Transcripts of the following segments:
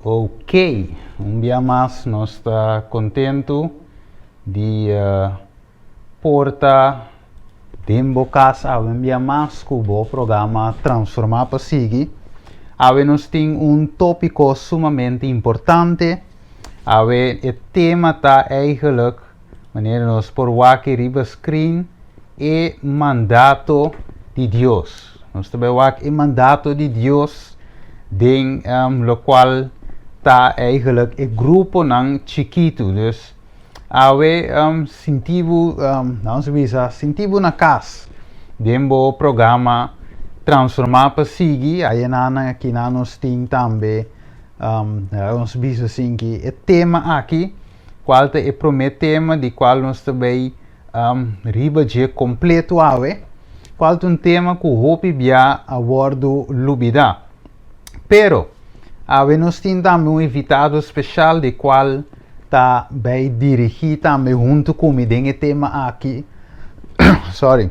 Ok, un bia mas nos ta kontentu di por ta den bo kas awe un bia mas ku bo programa Transformá pa Sigui. Awe nos tin un tópiko sumamente importante. Awe e tema ta eigenlijk, manera nos por wak riba screen, e mandato di Dios. Nos ta bai wak e mandato di Dios den lokual ta eigenlijk e gruponan chikitu. Dus awe sinti bo, nos bisa, sinti bo na kas den bo programa Transformá pa Sigui. Ayenanan akinan nos tin tambe, nos bisa asinki e tema aki, kual ta e promé tema di kual nos ta bai riba dje kompleto awe, kual ta un tema ku hopi bia a wòrdu lubidá. Pero, awe nos tin tambe un invitado speshal di kual ta bai dirigí tambe huntu ku mi den e tema aki, sorry,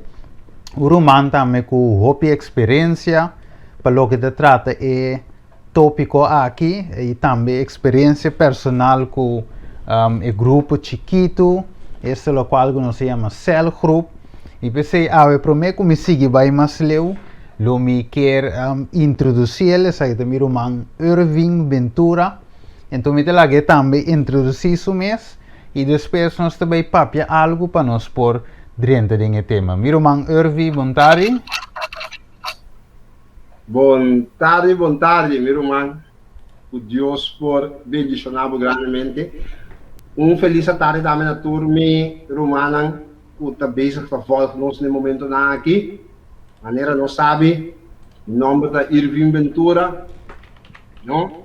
un ruman tambe ku hopi eksperensia pa loke ta trata e tópiko aki i tambe eksperensia personal ku e grupo chikitu, esta lokual ku nos ta yama sèlgrup. I p'esei awe promé ku mi sigui bai mas leu, lo mi kier introdusí el, esaki ta mi ruman Irving Ventura. Enton mi ta laga e tambe introdusí su mes i despues nos ta bai papia algu pa nos por drenta den e tema. Mi ruman Irving, bon tardi. Bon tardi, bon tardi, mi ruman. Ku Dios por bendishoná bo grandemente. Un felis atardi tambe na tur mi rumannan ku ta bezig ta vòlg nos na e momentonan aki. Manera nos sabi, mi nòmber ta Irvin Ventura, no?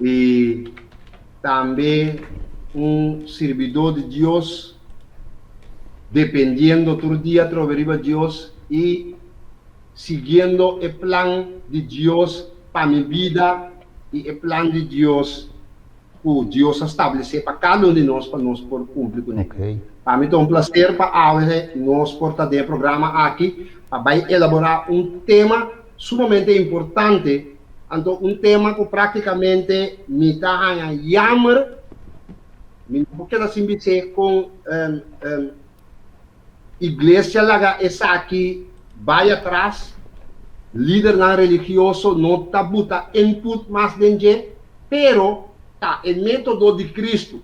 I tambe un sirbidó di Dios, dependiendo tur dia atrobe riba Dios i siguiendo e plan di Dios pa mi bida i e plan di Dios ku Dios a stablesé pa kada un di nos pa nos por kumpli kuné. Pa mi ta un plaser pa awe nos por ta den e programa aki pa bai elaborá un tema sumamente importante, anto un tema ku práktikamente mi ta haña yammer, mi no por keda sin bis'é kon Iglesia laga esaki bai atras, lidernan religioso no ta buta input mas den dje, pero ta e metodo di Cristo.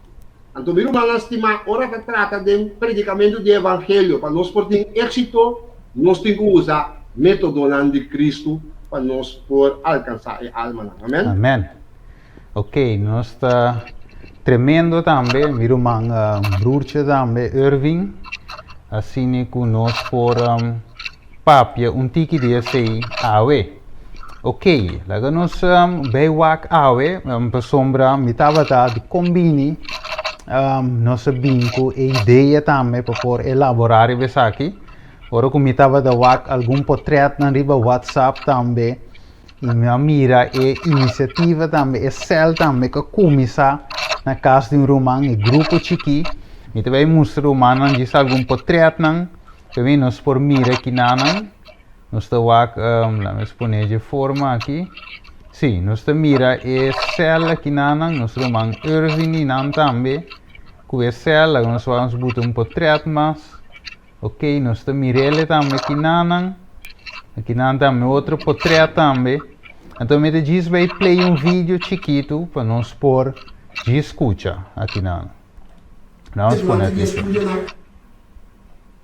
Anto mi rumannan stimá, ora ta trata den predicamento di evangelio pa nos por tin éxito, nos tin cu usa metodonan di Cristo pa nos por alcansa e almanan. Amen. Amen. Ok, nos ta tremendo tambe, mi ruman broertje tambe, Irving. Asina ku nos por papia un tiki di esei awe. Ok, laga nos bai wak awe, pasobra mi tabata di kombini nos a bin ku e idea tambe pa por elaborá riba esaki. Ora ku mi tabata wak algun potretnan riba WhatsApp tambe. I mi a mira e inisiativa tambe, e sèl tambe ku a kuminsá na kas di un ruman, e grupo chikí. Mi ta bai mustra rumannan djis algun potrètnan, p'e nos por mira kinanan. Nos ta wak, laga mi pone dje forma aki. Sí, nos ta mira e sèl akinanan, nos ruman Irvin i nan tambe ku e sèl. Laga nos wak, nos buta un potrèt mas. Ok, nos ta mirele tambe kinanan. Akinan tambe otro potret tambe. Anto mi ta djis bai play un video chikitu pa nos por djis skucha akinan. Nos pone Durante di atenshon. estudionan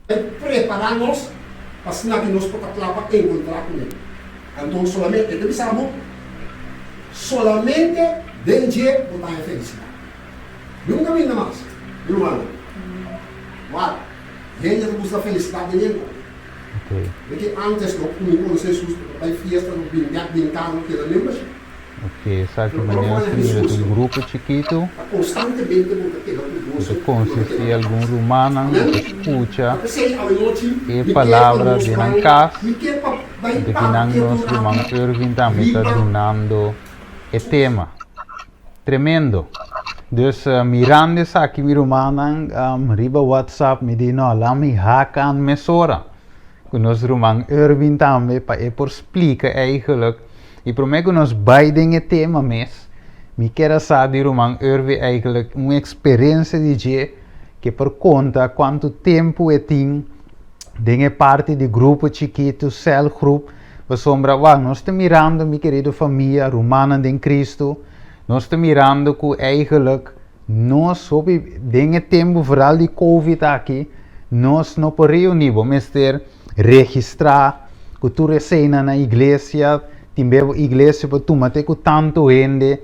e prepara nos pa asina ki nos por ta kla pa enkontra ku e. Anto solamente, e ta bisa bo, solamente den dje bo ta haña felisidat. Niun kaminda mas, mi rumannan. Wak, hende ta buska felisidat den hende. De ki antes no ku mi konosé Hesus, no ta bai fiesta, no bin bèk den kar, no keda membership. Ok, esaki Pero ora manera bo nos haña ta mira Hesus, ta un grupo chikitu ta konstantemente bo ta keda ku ku goso ta i bo ta keda konsistí na algun pas. rumannan ku Amèn? ta skucha Ta p'esei awenochi e mi ke pa palabra nos den nan bai, kas. mi ke pa bai Anto kinan papia nos un ruman ratu Irvin tambe ta riba dunando e tema. Tremendo. Dus mirando esaki mi rumannan riba WhatsApp mi di no la mi hak aan mesora ku nos ruman Erwin tambe pa e por splika eigenlijk. I prome ku nos bai den e tema mes. Mi kier a sa di ruman Urvi eigenlijk un eksperensia di dje ke por konta kuantu tempu e tin den e parti di grupo chikitu, celgroep, pasobra wak nos ta mirando mi kerido famia, rumannan den Cristo, nos ta mirando ku eigenlijk nos hopi den e tempu vooral di covid aki nos no por reuni, bo mester registrá ku tur eseinan na iglesia, tin bes bo iglesia por tuma te ku tantu hende,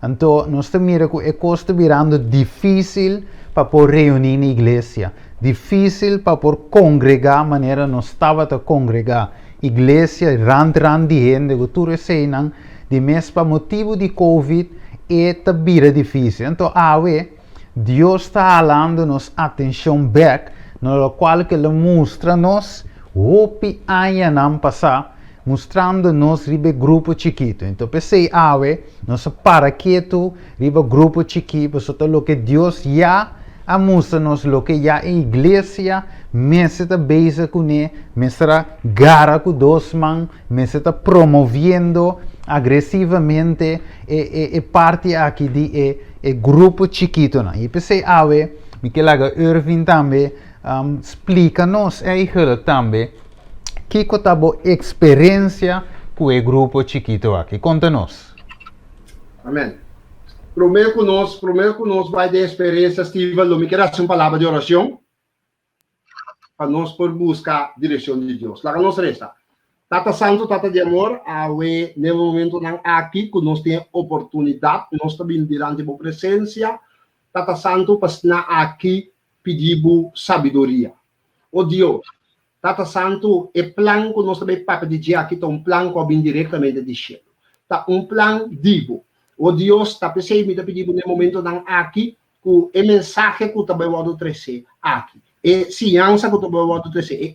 anto nos ta mira ku e kos ta birando difísil pa por reuní na iglesia, difísil pa por kongregá manera nos tabata kongregá, iglesia rant rant di hende ku tur eseinan, di mes pa motibu di covid e ta bira difísil, anto awe. Dios ta halando nos atencion bek na locual cu el a mustra nos hopi añanan pasá, mustrando nos riba e grupo chikito. Enton p'esei awe nos a para ketu riba grupo chikí, pasobra ta loke Dios ya a mustra nos, loke ya e iglesia mester ta bezig kuné, mester a gara ku dos man, mester ta promoviendo agresivamente e e parti aki di e e grupo chikitonan. I p'esei awe mi ke laga Irvin tambe splika nos eigenlijk tambe kiko ta bo eksperensia ku e grupo chikito aki. Konta nos. Amen. Promé ku nos, promé ku nos bai den eksperensia, Steven, lo mi ker hasi un palabra di orashon. pa nos por buska direkshon di Dios. Laga nos resa. Tata Santu, Tata di amor, awe n'e momentonan aki ku nos tin e oportunidat, nos ta bini dilanti bo presensia, Tata Santu, pa asina aki pidi bo sabiduria. O Dios, Tata Santu, e plan ku nos ta bai papia di dje aki ta un plan ku a bini direktamente di shelu. Ta un plan di bo. O Dios, ta p'esei mi ta pidi bo n'e momentonan aki ku e mensahe ku ta bai wòrdu tresé aki, e siñansa ku ta bai wòrdu tresé, e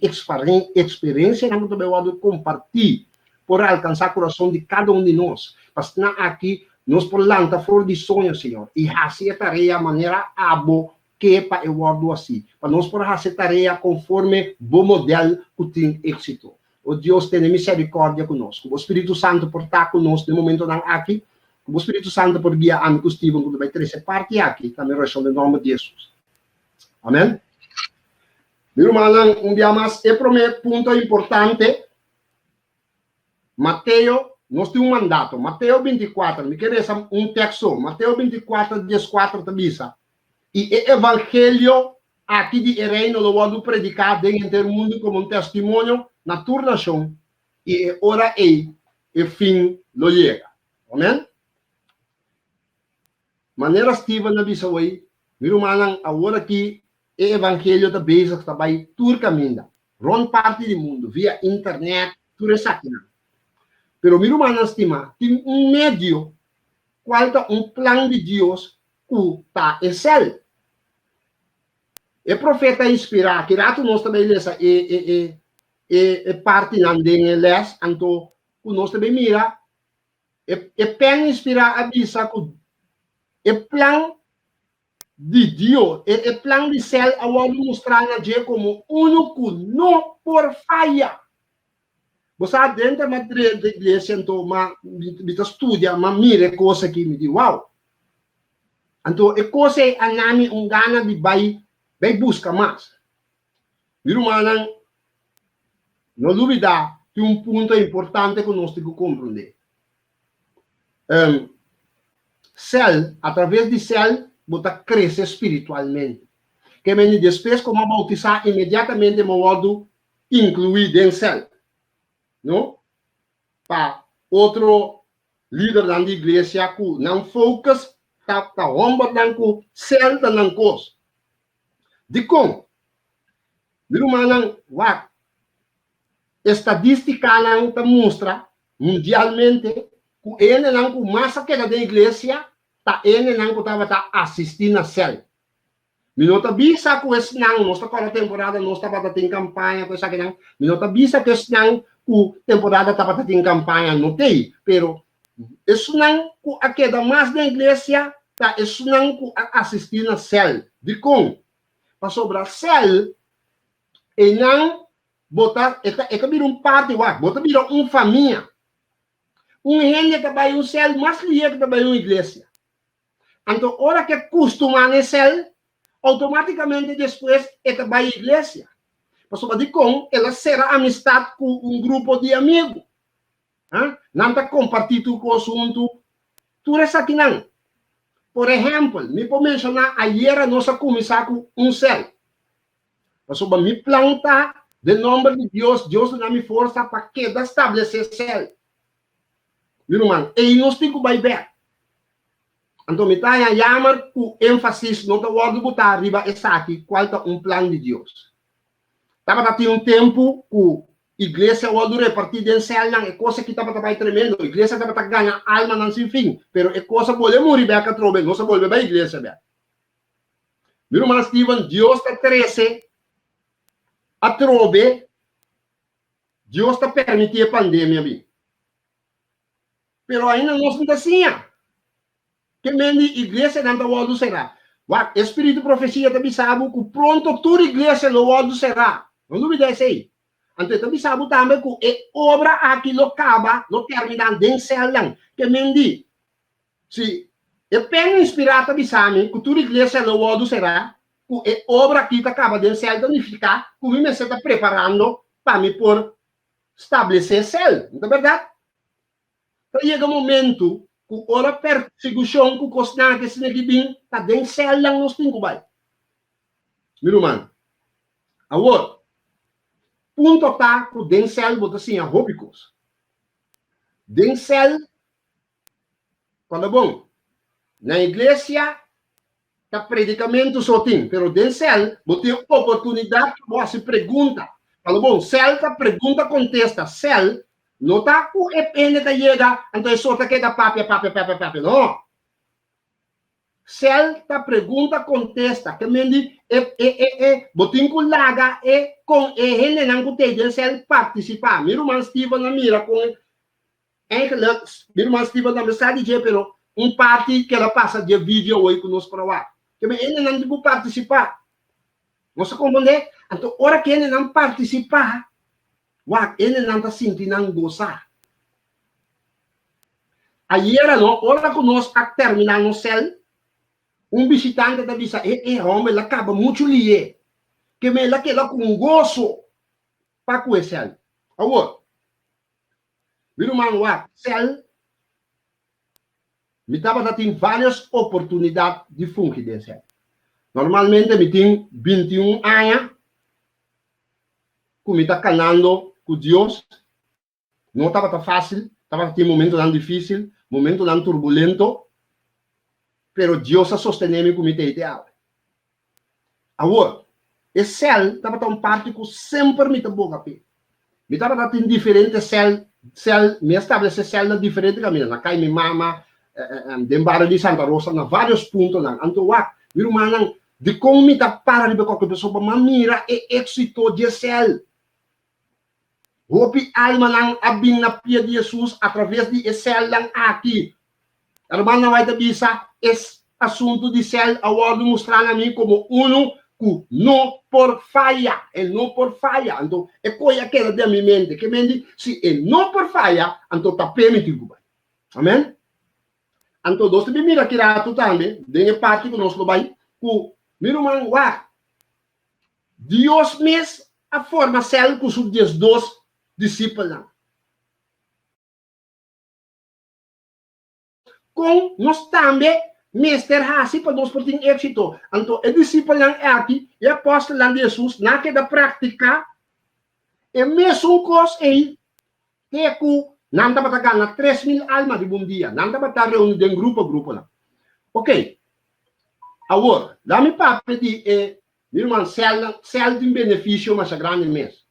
eksperensianan ku ta bai wòrdu kompartí por alkansá kurason di kada un di nos. Pasina aki nos por lanta for di soño, Señor, i hasi e tarea manera Abo ke pa e wòrdu hasí, pa nos por hasi e tarea konforme Bo modèl ku tin éksito. O Dios, tene miserikòrdia ku nos. Ku Bo Spiritu Santu por ta ku nos den momentonan aki. Ku bo Spiritu Santu por guia ami ku Steven ku ta bai trese parti aki ta mi orashon den nòmber di Hesus. Amen. Mi rumannan, un bia mas e promé punto importante, Mateo, nos tin un mandato. Mateo 24, mi ke resa un teksto. Mateo 24, 14 ta bisa, I e evangelio aki di e reino lo wòrdu prediká den henter mundu komo un testimonio na tur nashon, i e ora ei e fin lo yega. Amen. Manera Steven a bisa hoy, mi rumannan, awor aki e evangelio ta bezig ta bai tur kaminda, rond parti di mundu, via internet, tur esakinan. Pero mi rumannan stimá, tin un medio kual ta un plan di Dios ku ta e sèl. E profeta inspirá, ki ratu nos ta bai lesa e e e e e partinan den e lès, anto ku nos ta bai mira E, e pen inspirá a bisa ku e plan di Dios, e, e plan di sel a wòrdu mustrá na dje komo unu ku no por faya. Bo sa, denter mi a drenta iglesia, anto ma mi ta studia, ma mira e kos aki, mi di, wow! Anto e kos ei a na mi un gana di bai, bai buska mas. Mi rumannan, no lubidá tin un punto importante ku nos tin ku komprondé. Um, sèl, atraves di sèl bo ta krese spiritualmente. Ke meni despues ku mi a boutisá inmediatamente mi a wòrdu inkluí den sèl. No? Pa otro lidernan di iglesia ku nan focus ta ta hòmbernan ku sèl ta nan kos. Dikon? Mi rumannan, wak, estadístikanan ta mustra mundialmente ku e hendenan ku mas a keda den iglesia ta e hendenan ku tabata asistí na sèl. Mi no ta bisa ku esnan, nos ta kòrda temporada nos tabata tin kampaña ku esakinan, mi no ta bisa ku esnan ku temporada tabata tin kampaña no t'ei, pero Esnan ku a keda mas den iglesia ta esnan ku a asistí na sèl. Dikon? Pasobra sèl, einan bo ta, e ta, e ta bira un parti, wak, bo ta bira un famia. Un hende ta bai un sèl mas lihé ku ta bai un iglesia. Anto ora ku e kustumá na e sèl, outomátikamente despues e ta bai iglesia. Pasobra dikon el a sera amistat ku un grupo di amigu. Nan ta kompartí tur kos huntu, tur esakinan. Por ehèmpel, mi por menshoná ayera nos a kuminsá ku un sèl. Pasobra mi plan ta, den nòmber di Dios, Dios duna mi forsa pa keda stablesé sèl. Mi ruman, ei nos tin ku bai bèk. Anto mi ta haña yamer ku énfasis no ta wòrdu botá riba esaki kual ta un plan di Dios. Tabata tin un tempu ku iglesia wòrdu repartí den sèlnan, e kos aki tabata bai tremendo, iglesia tabata gaña almanan sin fin, pero e kos a bolbe muri bèk atrobe, nos a bolbe bai iglesia bèk. Mi ruman Steven, Dios ta trese atrobe, Dios ta permití e pandemia bin. Pero ainda nos no ta siña. Ke men di iglesianan ta wòrdu será? Wak, e spiritu profesia ta bisa bo ku pronto tur iglesia lo wòrdu será. No lubidá esei. Anto e ta bisa bo tambe ku e obra aki lo kaba, lo terminá den sèlnan. Ke men di, si e pen inspirá ta bisa mi ku tur iglesia lo wòrdu será, ku e obra aki ta kaba den sèl, ta nifiká ku mi mester ta preparando pa mi por stablesé sèl. No ta bèrdat? Ta yega momentu ku ora persigushon ku kosnan aki asina ki bin, ta den sèlnan nos tin ku bai. Mi ruman, awor, punto ta ku den sèl bo ta siña hopi kos. Den sèl, kòrda bon, na iglesia Ta predicamentu so tin, pero den cel bo tin oportunidad pa bo haci pregunta. Palo bon, cel ta pregunta contesta, cel no ta cu e hende ta yega anto e so ta keda papia papia papia papia, no. Cel ta pregunta contesta, ke men di e e e e bo tin cu laga e con e hendenan cu t'ey den cel participa. Mi ruman Steven a mira con Eigenlijk, mi ruman Steven tambe sa di dje, pero un parti kel a pasa dje video awor ku nos por a wak. Ke men hendenan tin ku partisipá. Nos a komprondé? Anto ora ku hendenan partisipá, wak, hendenan ta sinti nan gosá. Ayera no, ora ku nos a terminá nos sèl, un bishitante ta bisa, e e hòmber el a kaba muchu lié. Ke men el a keda ku un goso pa ku e sèl. Awor, Mi ruman wak, sel, mi tabata tin varios oportunidad di fungi den sel. Normalmente mi tin bintiun aña cu mi ta canando cu Dios. No tabata facil, tabata tin momentonan dificil, momentonan turbulento, pero Dios a sostene mi cu mi t'ey te awe. Awor, e sèl tabata un parti ku semper mi ta boga p'e. Mi tabata tin diferente sèl, sèl, mi a stablesé sèl na diferente kaminda, na kai mi mama, den bario di Santa Rosa, na vários puntonan. Anto wak, mi rumannan, dikon mi ta para riba kualke persona? Pasobra mi a mira e éksito dje sèl. Hopi almanan a bin na pia di Hesus atraves di e sèlnan aki. Hermannan White a bisa, E asuntu di sèl a wòrdu mustrá na mi komo unu ku no por faya. E no por faya. Anto e koi a keda den mi mente. Ke men di, si e no por faya, anto ta p'e mi tin ku bai. Amen. Anto nos ta bin mira ki ratu tambe den e parti ku nos lo bai ku mi ruman wak. Dios mes a forma sèl ku su diesdos disipelnan. Kon nos tambe mester hasi pa nos por tin éksito? Anto e disipelnan aki, e apòstelnan di Hesus, nan a keda praktiká e mesun kos ei te ku nan tabata gana 3000 alma riba un dia. Nan tabata reuní den grupo gruponan. Oké, awor, laat mi papia di e Mi ruman, sèlnan, sèl tin benefisio masha grandi mes.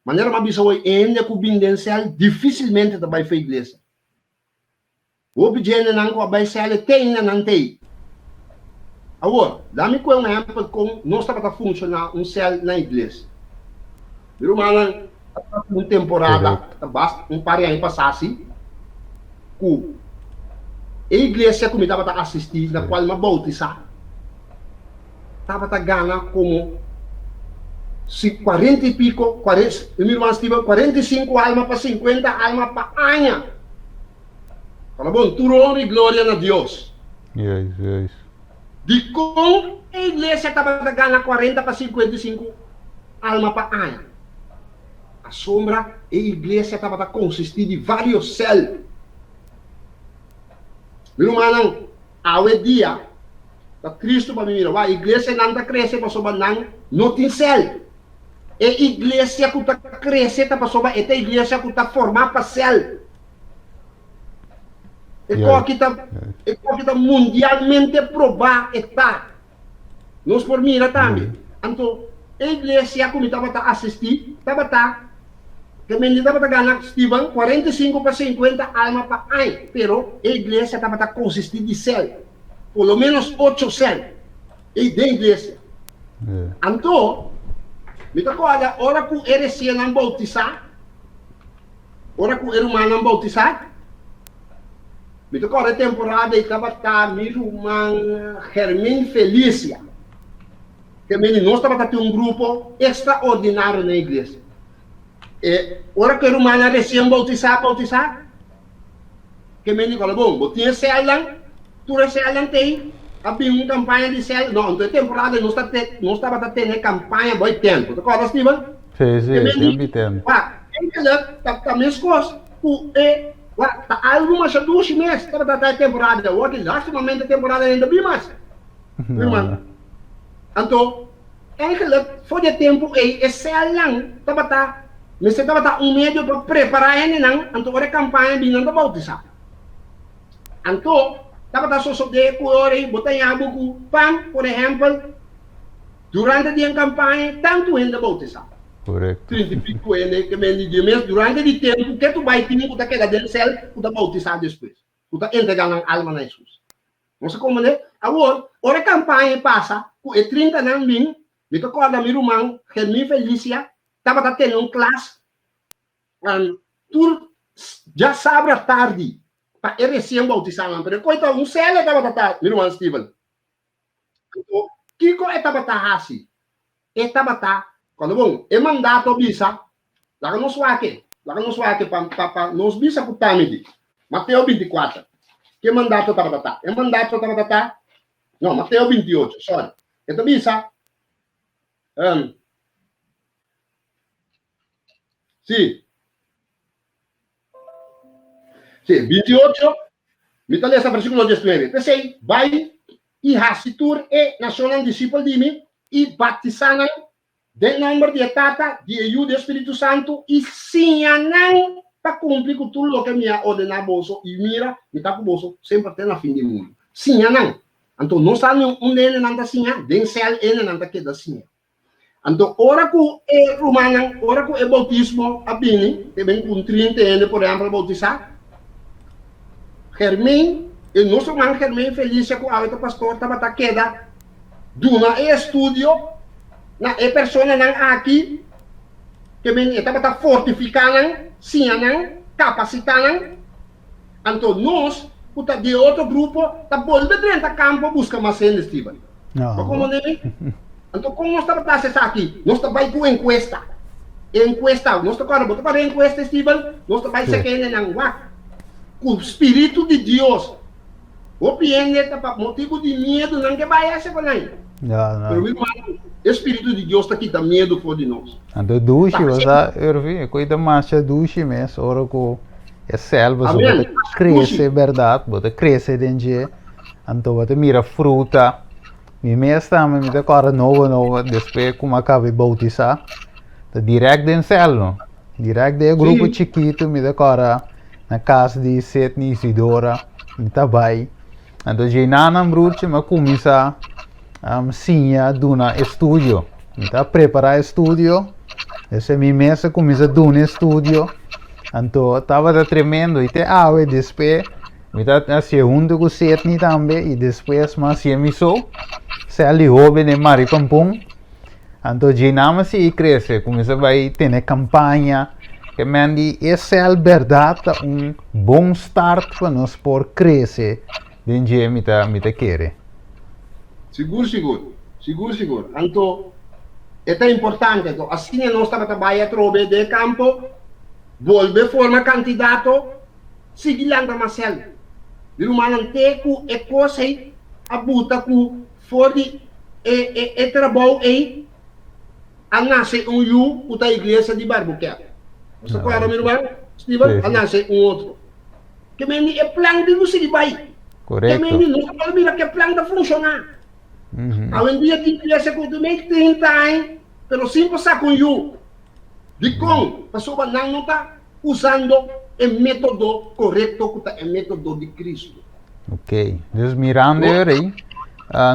Manera mi a bisa hoy, hende ku bin den sèl difisilmente ta bai for iglesia. Hopi djendenan ku a bai sèl e te ainda nan t'ei. Awor, da mi kue un ehèmpel kon nos tabata funshoná un sèl na iglesia. Mi rumannan, tabata un temporada, ta basta un par di aña pasá si, ku e iglesia ku mi tabata asistí, na kual mi a boutisá, tabata gana komo si kuarenta i piko, mi ruman Steven, 45 alma pa 50 alma pa aña. Fala bon, tur honra i gloria na Dios. Juist, juist. Dikon e iglesia tabata gana kuarenta pa 55 alma pa aña? Pasobra e iglesia tabata konsistí di vários sèl. Mi rumannan, awe dia ta tristu pa mi mira wak iglesianan ta krese pasobra nan no tin sèl. E iglesia ku ta krese ta pasobra e ta iglesia ku ta formá pa sèl. E koki ta e koki ta mundialmente probá e ta. Nos por mira tambe. Anto e iglesia ku mi tabata asistí tabata ke mende tabata gana Steven 45 pa 50 alma pa aña, pero e iglesia tabata konsistí di sèl, por lo ménos ocho sèl ei den iglesia. Anto mi ta kòrda ora ku e resiennan boutisá. Ora ku e rumannan boutisá, mi ta kòrda e temporada ei tabata mi ruman Germin Felicia. Ke meni nos tabata tin un grupo ekstraordinario na iglesia. E ora ku e rumannan resien boutisá boutisá, ke meni kòrda bon, bo tin e sèlnan, tur e sèlnan t'ei, a bin un kampaña di sèl, no, anto e temporada ei nos ta nos tabata tene kampaña boi tènt. Bo ta kòrda, Steven? Sí, sí, tempi tènt. Eindelijk ta ta meskos ku e wak ta algu masha dushi mes tabata ta e temporada awor ki lastimamente e temporada ainda bin mas mi ruman. Anto eindelijk for di e tempu ei e sèlnan tabata mester tabata un medio pa prepará hendenan anto ora e kampaña bin nan ta boutisá. Anto tabata sosodé ku e ora ei bo ta yabu ku pan por ehèmpel durante di e kampaña tantu hende boutisá. Korekto. 30 i piku hende ke men di Dios mes durante di tempu ke tu bai tin ku ta keda den sèl ku ta boutisá despues, ku ta entregá nan alma na Hesus. Nos a komprendé? Awor, ora e kampaña pasa ku e trintanan bin, mi ta kòrda mi ruman Germin Felicia tabata tene un klas tur djasabra tardi pa e resien bautisánan, pero e koe ta un sèl e tabata ta, mi ruman Steven. Anto, kiko e tabata hasi? E tabata, Cuando bon, e mandato a bisa, laga nos wak e, laga nos wak e pa, pa, pa nos bisa ku tami di. Mateo 24. Ke mandato tabata ta? E mandato tabata ta, no, Mateo 28, sorry. E ta bisa, um, sí, Sí, 28, mi ta lesa versíkulo 19. P'esei, bai i hasi tur e nashonnan disipel di mi i batisá nan den nòmber di e Tata, di e Yu, di e Spiritu Santu, i siña nan pa kumpli ku tur loke mi a ordená boso, i mira, mi ta ku boso semper te na fin di mundu. Siña nan. Anto nos sa unda hende nan ta siña? Den sèl hende nan ta keda siña. Anto ora ku e rumannan, ora ku e boutismo a bini, te ben ku un 30 hende por ehèmpel a boutisá, Germain, e nos ruman Germain Felicia ku awe ta pastor tabata keda duna e estudio na e personanan aki, ke men e tabata fortifiká nan, siña nan, kapasitá nan. Anto nos ku ta di e otro grupo ta bolbe drenta kampo buska mas hende, Steven. Bo komprende mi? Anto kon nos tabata hasi esaki? Nos ta bai ku enkuesta. Enkuesta, nos ta kòrda, bo ta kòrda e enkuesta, Steven? Nos ta bai seka hendenan, wak, ku spiritu di Dios. Hopi hende ta pa motibu di miedu nan ke bai hasi ku nan. Pero mi ruman, e spiritu di Dios ta kita miedu for di nos. Anto dushi, bo sa, Urvi, e koi ta masha dushi mes ora ku e sèl pasobra bo ta krese bèrdat, bo ta krese den dje, anto bo ta mira fruta. Mi mes tambe mi ta kòrda nobo nobo despues ku mi a kaba di boutisá, ta dirèkt den sèl no, dirèkt den e grupo chikitu mi ta kòrda na kas di Sidney Isidora mi ta bai. Anto dje nan broertje mi a kuminsá siña duna estudio, mi ta prepará estudio, esei mi mes a kuminsá duna estudio, anto tabata tremendo i te awe despues Mi ta hasié huntu ku Sidney tambe i despues mi a hasié mi so, sèl di hóben den Maripampun. Anto dje nan a sigui krese, kuminsá bai tene kampaña. Ke men di e sèl bèrdat ta un bon start pa nos por krese den dje mi ta mi ta kere. Sigur sigur, sigur sigur. Anto e ta importante, anto asina nos tabata bai atrobe den e kampo, bolbe forma kandidato. Sigui lanta Marcel. Mi rumannan te ku e kos ei. a buta ku for di e e e trabou ei a nase un yu ku ta iglesia di Barbuquet. Bo sa kòrda mi ruman Steven? A nase un otro. Ke men di e plan tin ku sigui bai. Ke men di nos ta por mira ku e plan ta funshoná. Awendia tin iglesia ku ta mei 30 aña pero sin por saka un yu. Dikon? Pasobra nan no ta usando e método korekto ku ta e método di Kristu. Ok, dus mirando e ora ei,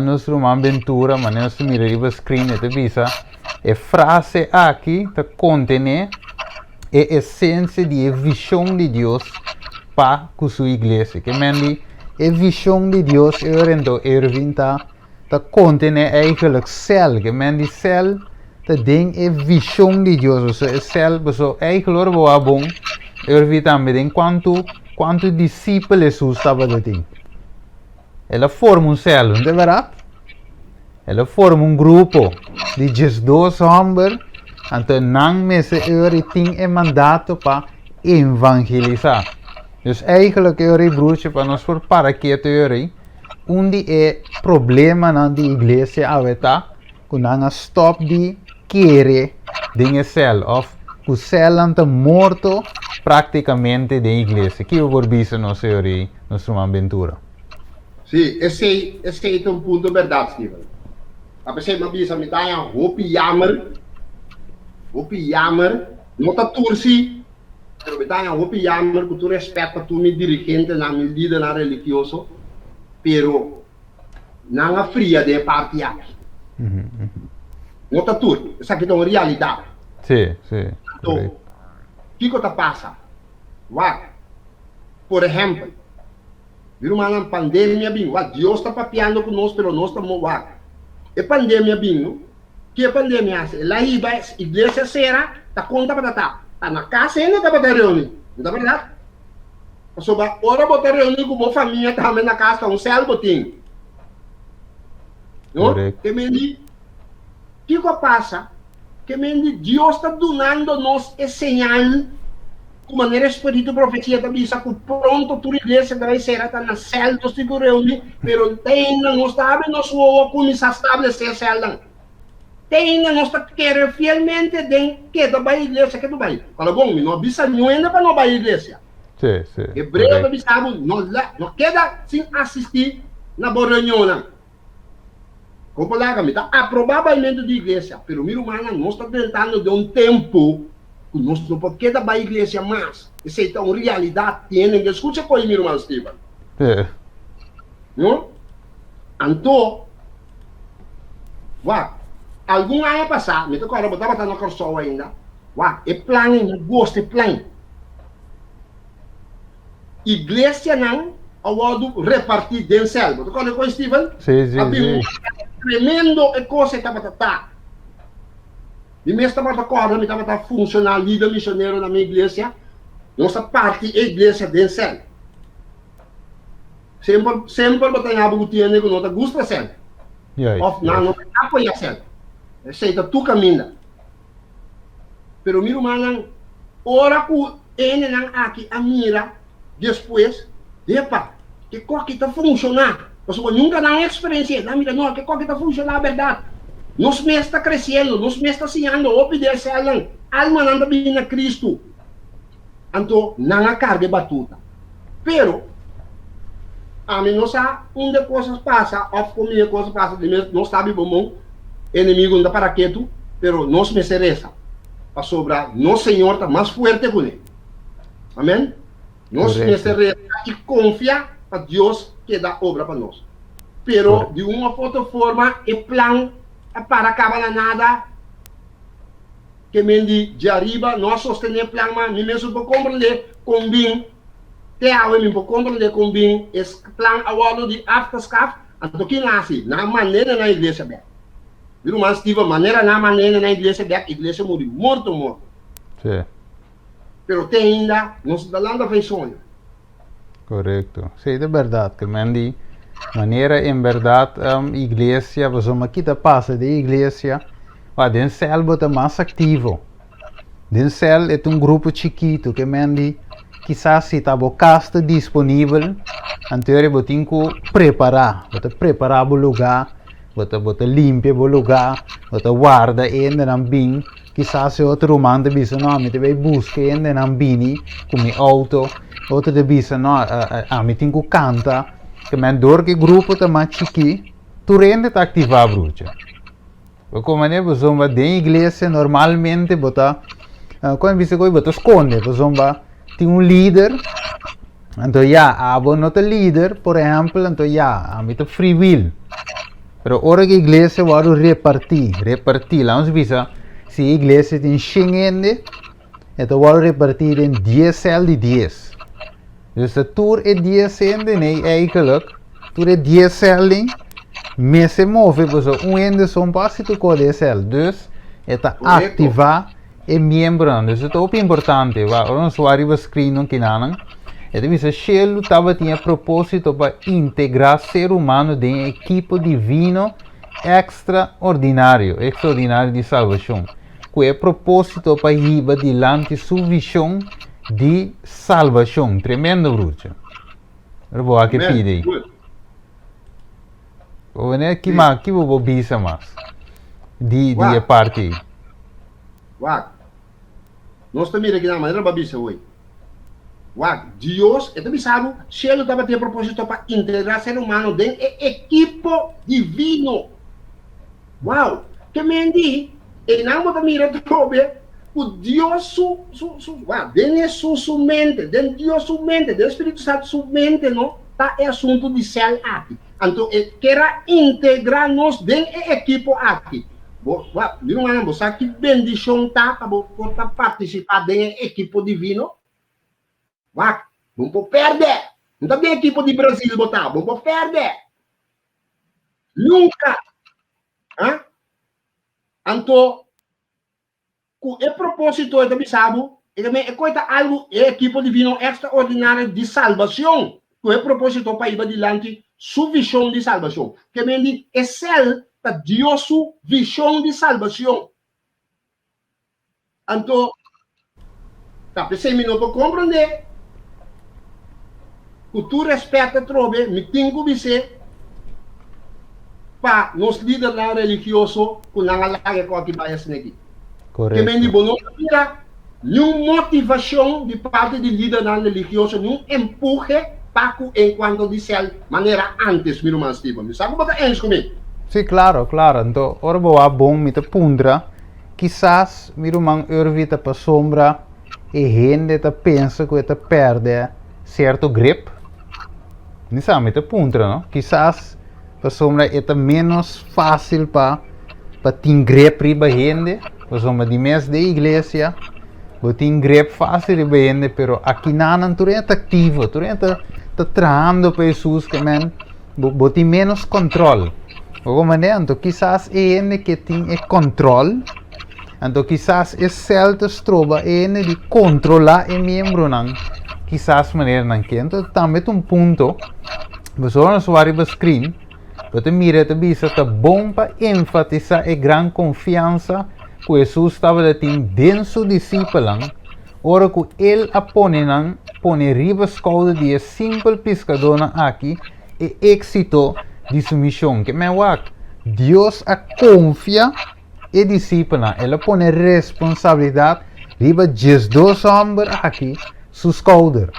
nos ruman Ventura, manera nos ta mira riba screen, e ta bisa, e frase aki ta kontené e esensia di e vishon di Dios pa ku su iglesia. Ke men di e vishon di Dios e ora enton Ervin ta ta kontené eigenlijk sèl. Ke men di sèl ta den e vishon di Dios. Pasobra e sèl, pasobra eigenlijk ora bo wak bon, Ervin tambe den kuantu kuantu disipel Hesus tabata tin. El a forma un sèl, no ta bèrdat? El a forma un grupo di 12 hòmber, anto nan mester ora tin e mandato pa evangelisá. Dus eigenlijk e ora ei broertje pa nos por para ketu e ora ei, un di e problemanan di iglesia awe ta ku nan a stòp di kere den e sèl òf ku sèlnan ta morto práktikamente den iglesia. Kiko bo por bisa nos e ora ei, nos ruman Ventura? Sí, esei, esei ta un punto bèrdat, Steven. Ta p'esei mi a bisa mi ta haña hopi yamer, hopi yamer, no ta tur sí, pero mi ta haña hopi yamer ku tur rèspèt pa tur mi dirigentenan, mi lidernan religioso, pero nan a fria den e parti aki. No ta tur, esaki ta un realidat. Sí, sí, Anto, kiko ta pasa? Wak, por ehèmpel, Mi rumannan, pandemia bin. Wak, Dios ta papiando ku nos, pero nos ta mo wak. E pandemia bin, no? Ke e pandemia hasi? El a hiba iglesia sera, ta kon tabata ta? Ta na kas hende tabata reuni, no ta bèrdat? Pasobra ora bo ta reuni ku bo famia tambe na kas, ta un sèl bo tin. No? Ke men di, kiko a pasa? Ke men di Dios ta dunando nos e señal ku manera e spiritu profesia ta bisa ku pronto tur iglesia ta bai sera ta na sèl nos tin ku reuní, pero te ainda nos ta habri nos wowo kuminsá stablesé sèlnan. Te ainda nos ta kere fielmente den keda bai iglesia ke tu bai. Kòrda bon, mi no a bisa niun hende pa no bai iglesia. Hebreo ta bisa bo no no keda sin asistí na bo reunionnan. Con palabra, mi ta aproba baimentu di iglesia, pero mi rumannan, nos ta drentando den un tempu cu nos no por keda bai iglesia mas. Esey ta un realidad. Tienen que scucha coy, mi ruman Steven. No? Anto, wak, algun aña pasa, mi ta corda bo tabata na Corsou ainda, wak, e plan ey, mi gosta e plan. Iglesianan a wòrdu repartí den sèl. Bo ta kòrda kon, Steven? Sí, sí, A bin sí. un tremendo e kos ei tabata ta. Mi mes tabata kòrda mi tabata funshoná lider misionero na mi iglesia. Nos a parti e iglesia den sèl. Semper, semper bo ta haña bo ku tiende ku no ta gusta sèl. Juist, Òf nan no juist. ta apoyá sèl. Esei ta tur kaminda. Pero mi rumannan, ora ku e hendenan aki a mira despues, Epa, ke koki ta funshoná! Pasobra nunka nan a eksperensi'é. Nan mira, No, ke koki ta funshoná bèrdat. Nos mes ta kresiendo, nos mes ta siñando hopi di e sèlnan, almanan ta bini na Kristu. Anto nan a karga e batuta. Pero, ami no sa unda e kos a pasa òf kon mi e kos a pasa, di mes nos ta biba mon, enemigu no ta para ketu, pero nos mester resa, pasobra nos Señor ta mas fuerte ku ne. Amen. Nos mester resa i konfia pa Dios keda obra pa nos. Pero di un òf otro forma e plan a para kaba na nada. Ke men di djariba no a sostené plan ma mi mesun por komprendé kon bin te awe mi por komprendé kon bin e plan a wòrdu di afgeskaf anto kin a hasi nan a mand'é na nan iglesia bèk mi ruman Steven manera nan a mand'é na nan iglesia bèk iglesia muri morto morto pero te ainda nos ta lanta fei soño. Korekto. Sí, ta bèrdat. Ke men di manera en bèrdat iglesia, pasobra ki ta pasa den iglesia, wak den sèl bo ta mas aktivo. Den sèl e ta un grupo chikitu, ke men di Kisas si ta bo kas ta disponibel, anto ora bo tin ku prepará. Bo ta prepará bo lugá, bo ta bo ta limpia bo lugá, bo ta warda e hendenan bin. Kisas e otro ruman ta bisa, no, ami ta bai buska e hendenan bini ku mi outo. Otro ta bisa, no, ami tin ku kanta. Ke men dor ku e grupo ta mas chikí, tur hende ta aktivá, brucha. Bo kon manera pasobra den iglesia normalmente bo ta kon a bisa koe bo ta skonde pasobra tin un lider anto ya abo no ta lider por ehempel anto ya ami ta free will pero ora ku iglesia wòrdu repartí repartí laga nos bisa si e iglesia tin shen hende e ta wòrdu repartí den dies sèl di dies Dus ta tur e dies hende nei eigenlijk, tur e dies cel nei, mester move pasobra un hende so no por hasi tur kos den e cel. Dus e ta activa e miembronan. Dus e ta hopi importante. Ora nos wak riba screen nan kinanan, e ta bisa shelu tabatin e proposito pa integra ser humano den e ekipo divino extraordinario, extraordinario di salvacion. Ku e propósito pa hiba dilanti su vishon di salbashon. Tremendo, brucha. Pero bo a ke pide ei. Bo bene ki ma ki bo bo bisa mas di di e parti ei. Wak. Nos ta mira kinan manera bo a bisa hoy. Wak, Dios, e ta bisa bo, shelu tabatin e propósito pa integrá ser humano den e ekipo divino. Wow! Ke men di, einan bo ta mira atrobe ku Dios su, su, su, wow, den Hesus su mente, den Dios su mente, den Spiritu Santu su mente no ta e asuntu di sèl aki. Anto e ker a integrá nos den e ekipo aki. Bo, wow, mi rumannan, bo sa ki bendishon ta pa bo por ta partisipá den e ekipo divino? Wak, bo no por pèrdè! No ta den ekipo di Brazil bo ta, bo no por pèrdè! Nunka! Ha? Anto, ku e propósito e ta bisa bo, e ta e koi ta algu e ekipo divino ekstraordinario di salbashon, ku e propósito pa hiba dilanti su vishon di salbashon. Ke men di e sèl ta Dios su vishon di salbashon. Anto, ta p'esei mi no por komprondé. Ku tur rèspèt atrobe, mi tin ku bis'é pa nos lidernan religioso ku nan a laga e kòki bai asina aki. Ke men di bo no ta mira niun motivashon di parti di lidernan religioso, niun empuhe pa ku enkuanto di sèl manera ántes, mi ruman Steven. Mi sa ku bo ta eens ku mi. Sí, klaro, klaro. Anto, ora bo wak bon, mi ta puntra Kisas mi ruman Urvi ta pasobra e hende ta pensa ku e ta pèrdè sierto grip. Mi sa, mi ta puntra no. Kisas pasobra e ta ménos fásil pa pa tin grip riba hende, pasobra di mes den iglesia bo tin grip fásil riba hende, pero akinanan tur hende ta aktivo, tur hende ta ta trahando pa Hesus ke men. Bo, bo tin menos control. Bo comprende? Anto kisas e hende ke tin e control, anto kisas e cel ta stroba e hende di controla e miembronan, kisas manera nan ke. Anto tambe ta un punto, pasobra nos wak riba screen, bo ta mira e ta bisa ta bon pa enfatisa e gran confiansa ku Hesus tabata tin den su disipelnan, Ora ku el a pone nan pone riba skouder di e simpel piskadónan aki e éksito di su mishon. Ke men wak, Dios a konfia e disipelnan. El a pone responsabilidat riba diesdos hòmber aki su skouder.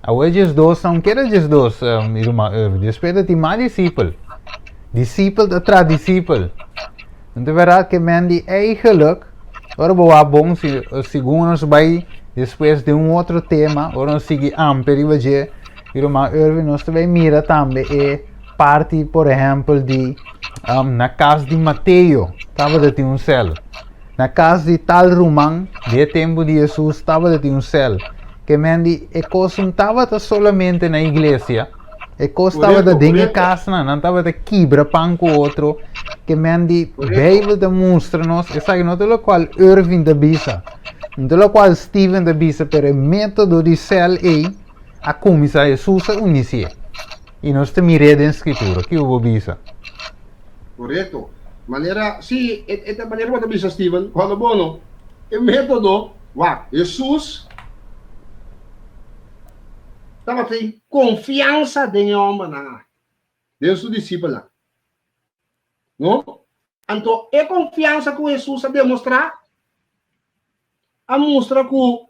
Awor e diesdos nan keda diesdos, mi ruman Irving. Despues ta tin mas disipel. Disipel ta tras disipel. No ta bèrdat ke men di eigenlijk, ora bo wak bon, si, segun nos bai despues den un otro tema, ora nos sigui amplia riba dje, mi ruman Irving, nos ta bai mira tambe e parti, por ehèmpel, di na kas di Mateo tabata tin un sèl. Na kas di tal ruman, di e tempu di Hesus, tabata tin un sèl. Ke men di e kos no tabata solamente na iglesia, e kos tabata den e kasnan, nan tabata kibra pan ku otro. Ke men di Beibel ta mustra nos, esaki no ta lokual Irving ta bisa, no ta lokual Steven ta bisa, pero e metodo di sèl ei a kuminsá, Hesus a unisié. I nos ta mir'é den Skritura. Kiko bo bisa? Korekto. Manera, sí, e ta manera bo ta bisa, Steven, kòrda bo no, e metodo, wak, Hesus. tabatin konfiansa den e hòmbernan aki, den su disipelnan. No? Anto e konfiansa ku Hesus a demostrá a mustra ku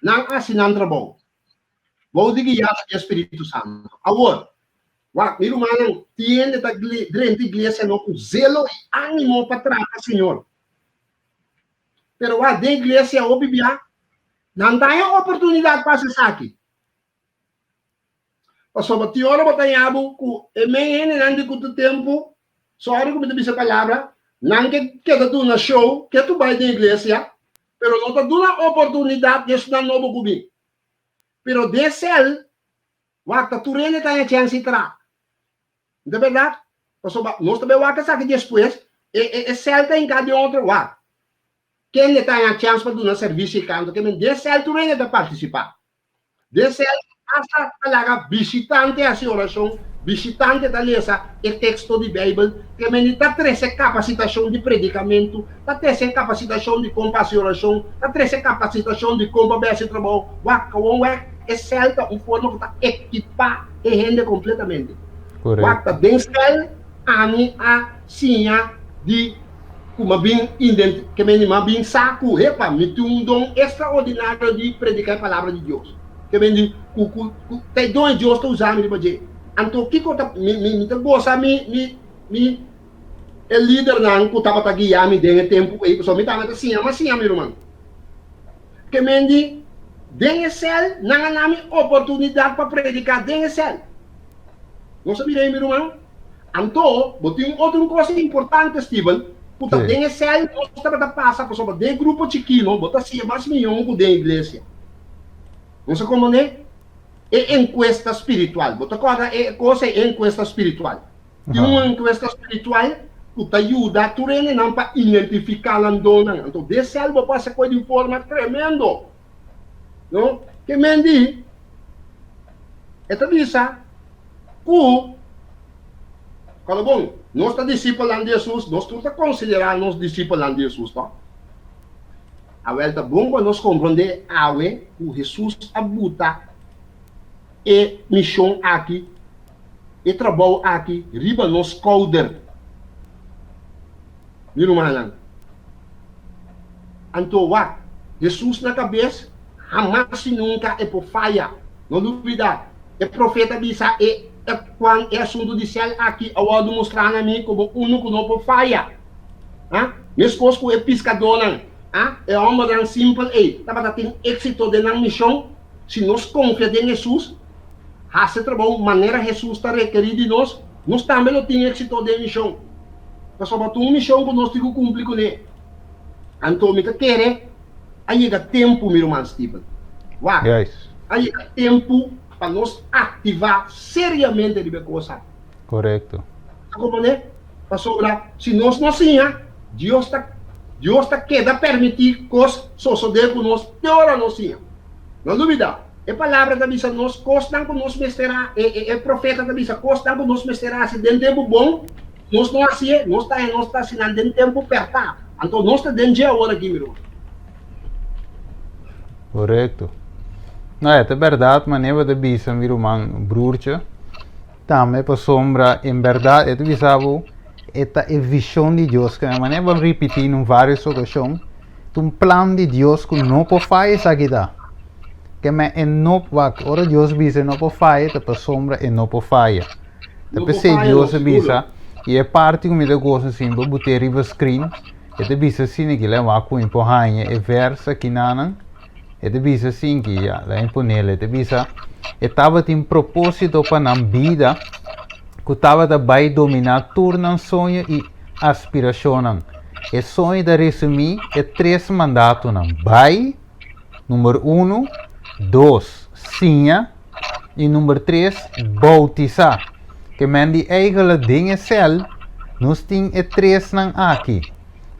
nan a hasi nan trabou bou di guiansa di e spiritu santu. Awor, wak, mi rumannan, tin hende ta drenta iglesia no ku zelo i ánimo pa trata Señor. Pero wak, den iglesia hopi bia nan ta haña oportunidat pa hasi esaki. Pasobra tin ora bo ta haña bo ku e men hendenan di ku tur tempu, sòri ku mi ta bisa e palabra, nan ke keda duna show, ke tur bai den iglesia, pero no ta duna oportunidat di esnan nobo ku bin. Pero den sèl, wak ta tur hende ta haña chèns di tra. No ta bèrdat? Pasobra nos ta bai wak esaki despues, e e sèl ta hinká den otro wak. Kende ta haña chèns pa duna servisio i kanto? Ke men den sèl tur hende ta partisipá. Den sèl asta ta laga bishitante hasi orashon, bishitante ta lesa e teksto di Beibel, ke meni ta trese kapasitashon di predikamentu, ta trese kapasitashon di kon pa hasi orashon, ta trese kapasitashon di kon pa bai hasi trabou. Wak, kawon wek, e sèl ta un forma ku ta ekipá e hende kompletamente. Wak, ta den sèl ami a siña di ku m'a bin indent, ke meni m'a bin sa ku, hepa, mi tin un don ekstraordinario di prediká e palabra di Dios. Ke meni ku, ku, ku ta e don e Dios ta usa mi riba dje. Anto kiko ta, mi, mi, mi ta gosa mi, mi, mi, e lidernan ku tabata guia mi den e tempu ei, pasobra mi tambe ta siña, m'a siña mi ruman. Ke meni den e sèl nan a na mi oportunidat pa prediká den e sèl. Nos a mira ei, mi ruman? Anto, bo tin un otro un kos importante, Steven, ku ta den e sèl nos tabata pasa pasobra den e grupo chikino bo ta siña mas mihó ku den iglesia. Nos a komprondé? E enkuesta spiritual. Bo ta kòrda e kos ei, e enkuesta spiritual? Tin un enkuesta spiritual ku ta yuda tur hendenan pa identifiká nan donnan. Anto, den sèl bo pasa ku e di un forma tremendo. No? Ke men di, e ta bisa ku, Kòrda bon, nos ta disipelnan di Hesus, nos tur ta konsiderá nos disipelnan di Hesus, tò? Awèl, ta bon pa nos komprondé awe ku Hesus a buta e mishon aki, e trabou aki riba nos skouder. Mi rumannan, anto wak, Hesus na kabes, hamas i nunka e por faya. No lubidá, e profeta bisa e Juan e asuntu di sèl aki a wòrdu mustrá na mi komo unu ku no por faya. Ha? Meskos ku e piskadónan, ha, e hòmbernan simpel ei tabata tin éksito den nan mishon, si nos konfia den Hesus, hasi trabou manera Hesus ta rekerí di nos, nos tambe lo tin éksito den mishon. Pasobra ta un mishon ku nos tin ku kumpli kuné. Anto mi ta kere a yega tempu, mi ruman Steven. Wak, a yega tempu pa nos aktivá seriamente riba e kos aki. Korekto. Ta komprondé? Pasobra si nos no siña, Dios ta Dios ta keda permití kos sosodé ku nos te ora nos siña. No lubidá, e Palabra ta bisa nos kosnan ku nos mester ha, e e e profeta ta bisa kosnan ku nos mester hasi den tempu bon, nos no hasié, nos ta nos ta hasi nan den tempu pèrtá. Anto nos ta den dje awor aki, mi ruman. Korekto. No, e ta bèrdat manera bo ta bisa, mi ruman Broertje. Tambe pasobra en bèrdat e ta bisa bo e ta e vishon di Dios. Ke manera bo a ripití na un vários okashon, ta un plan di Dios ku no por faya esaki ta. Ke men e no, wak, ora Dios bisa e no por faya ta pasobra e no por faya. Ta p'esei Dios a bisa, i e parti ku mi ta gosa sin bo bot'é riba screen, e ta bisa asina aki, lei wak ku mi por haña e vèrs akinanan. E ta bisa sin ki ya, la imponele. E ta bisa, e tabatin propósito pa nan bida ku tabata bai dominá tur nan soño i aspirashonnan. E soño ta resumí e tres mandatonan, bai, number uno, dos, siña, i number tres, boutisá. Ke men di eigele den e sèl nos tin e tresnan aki.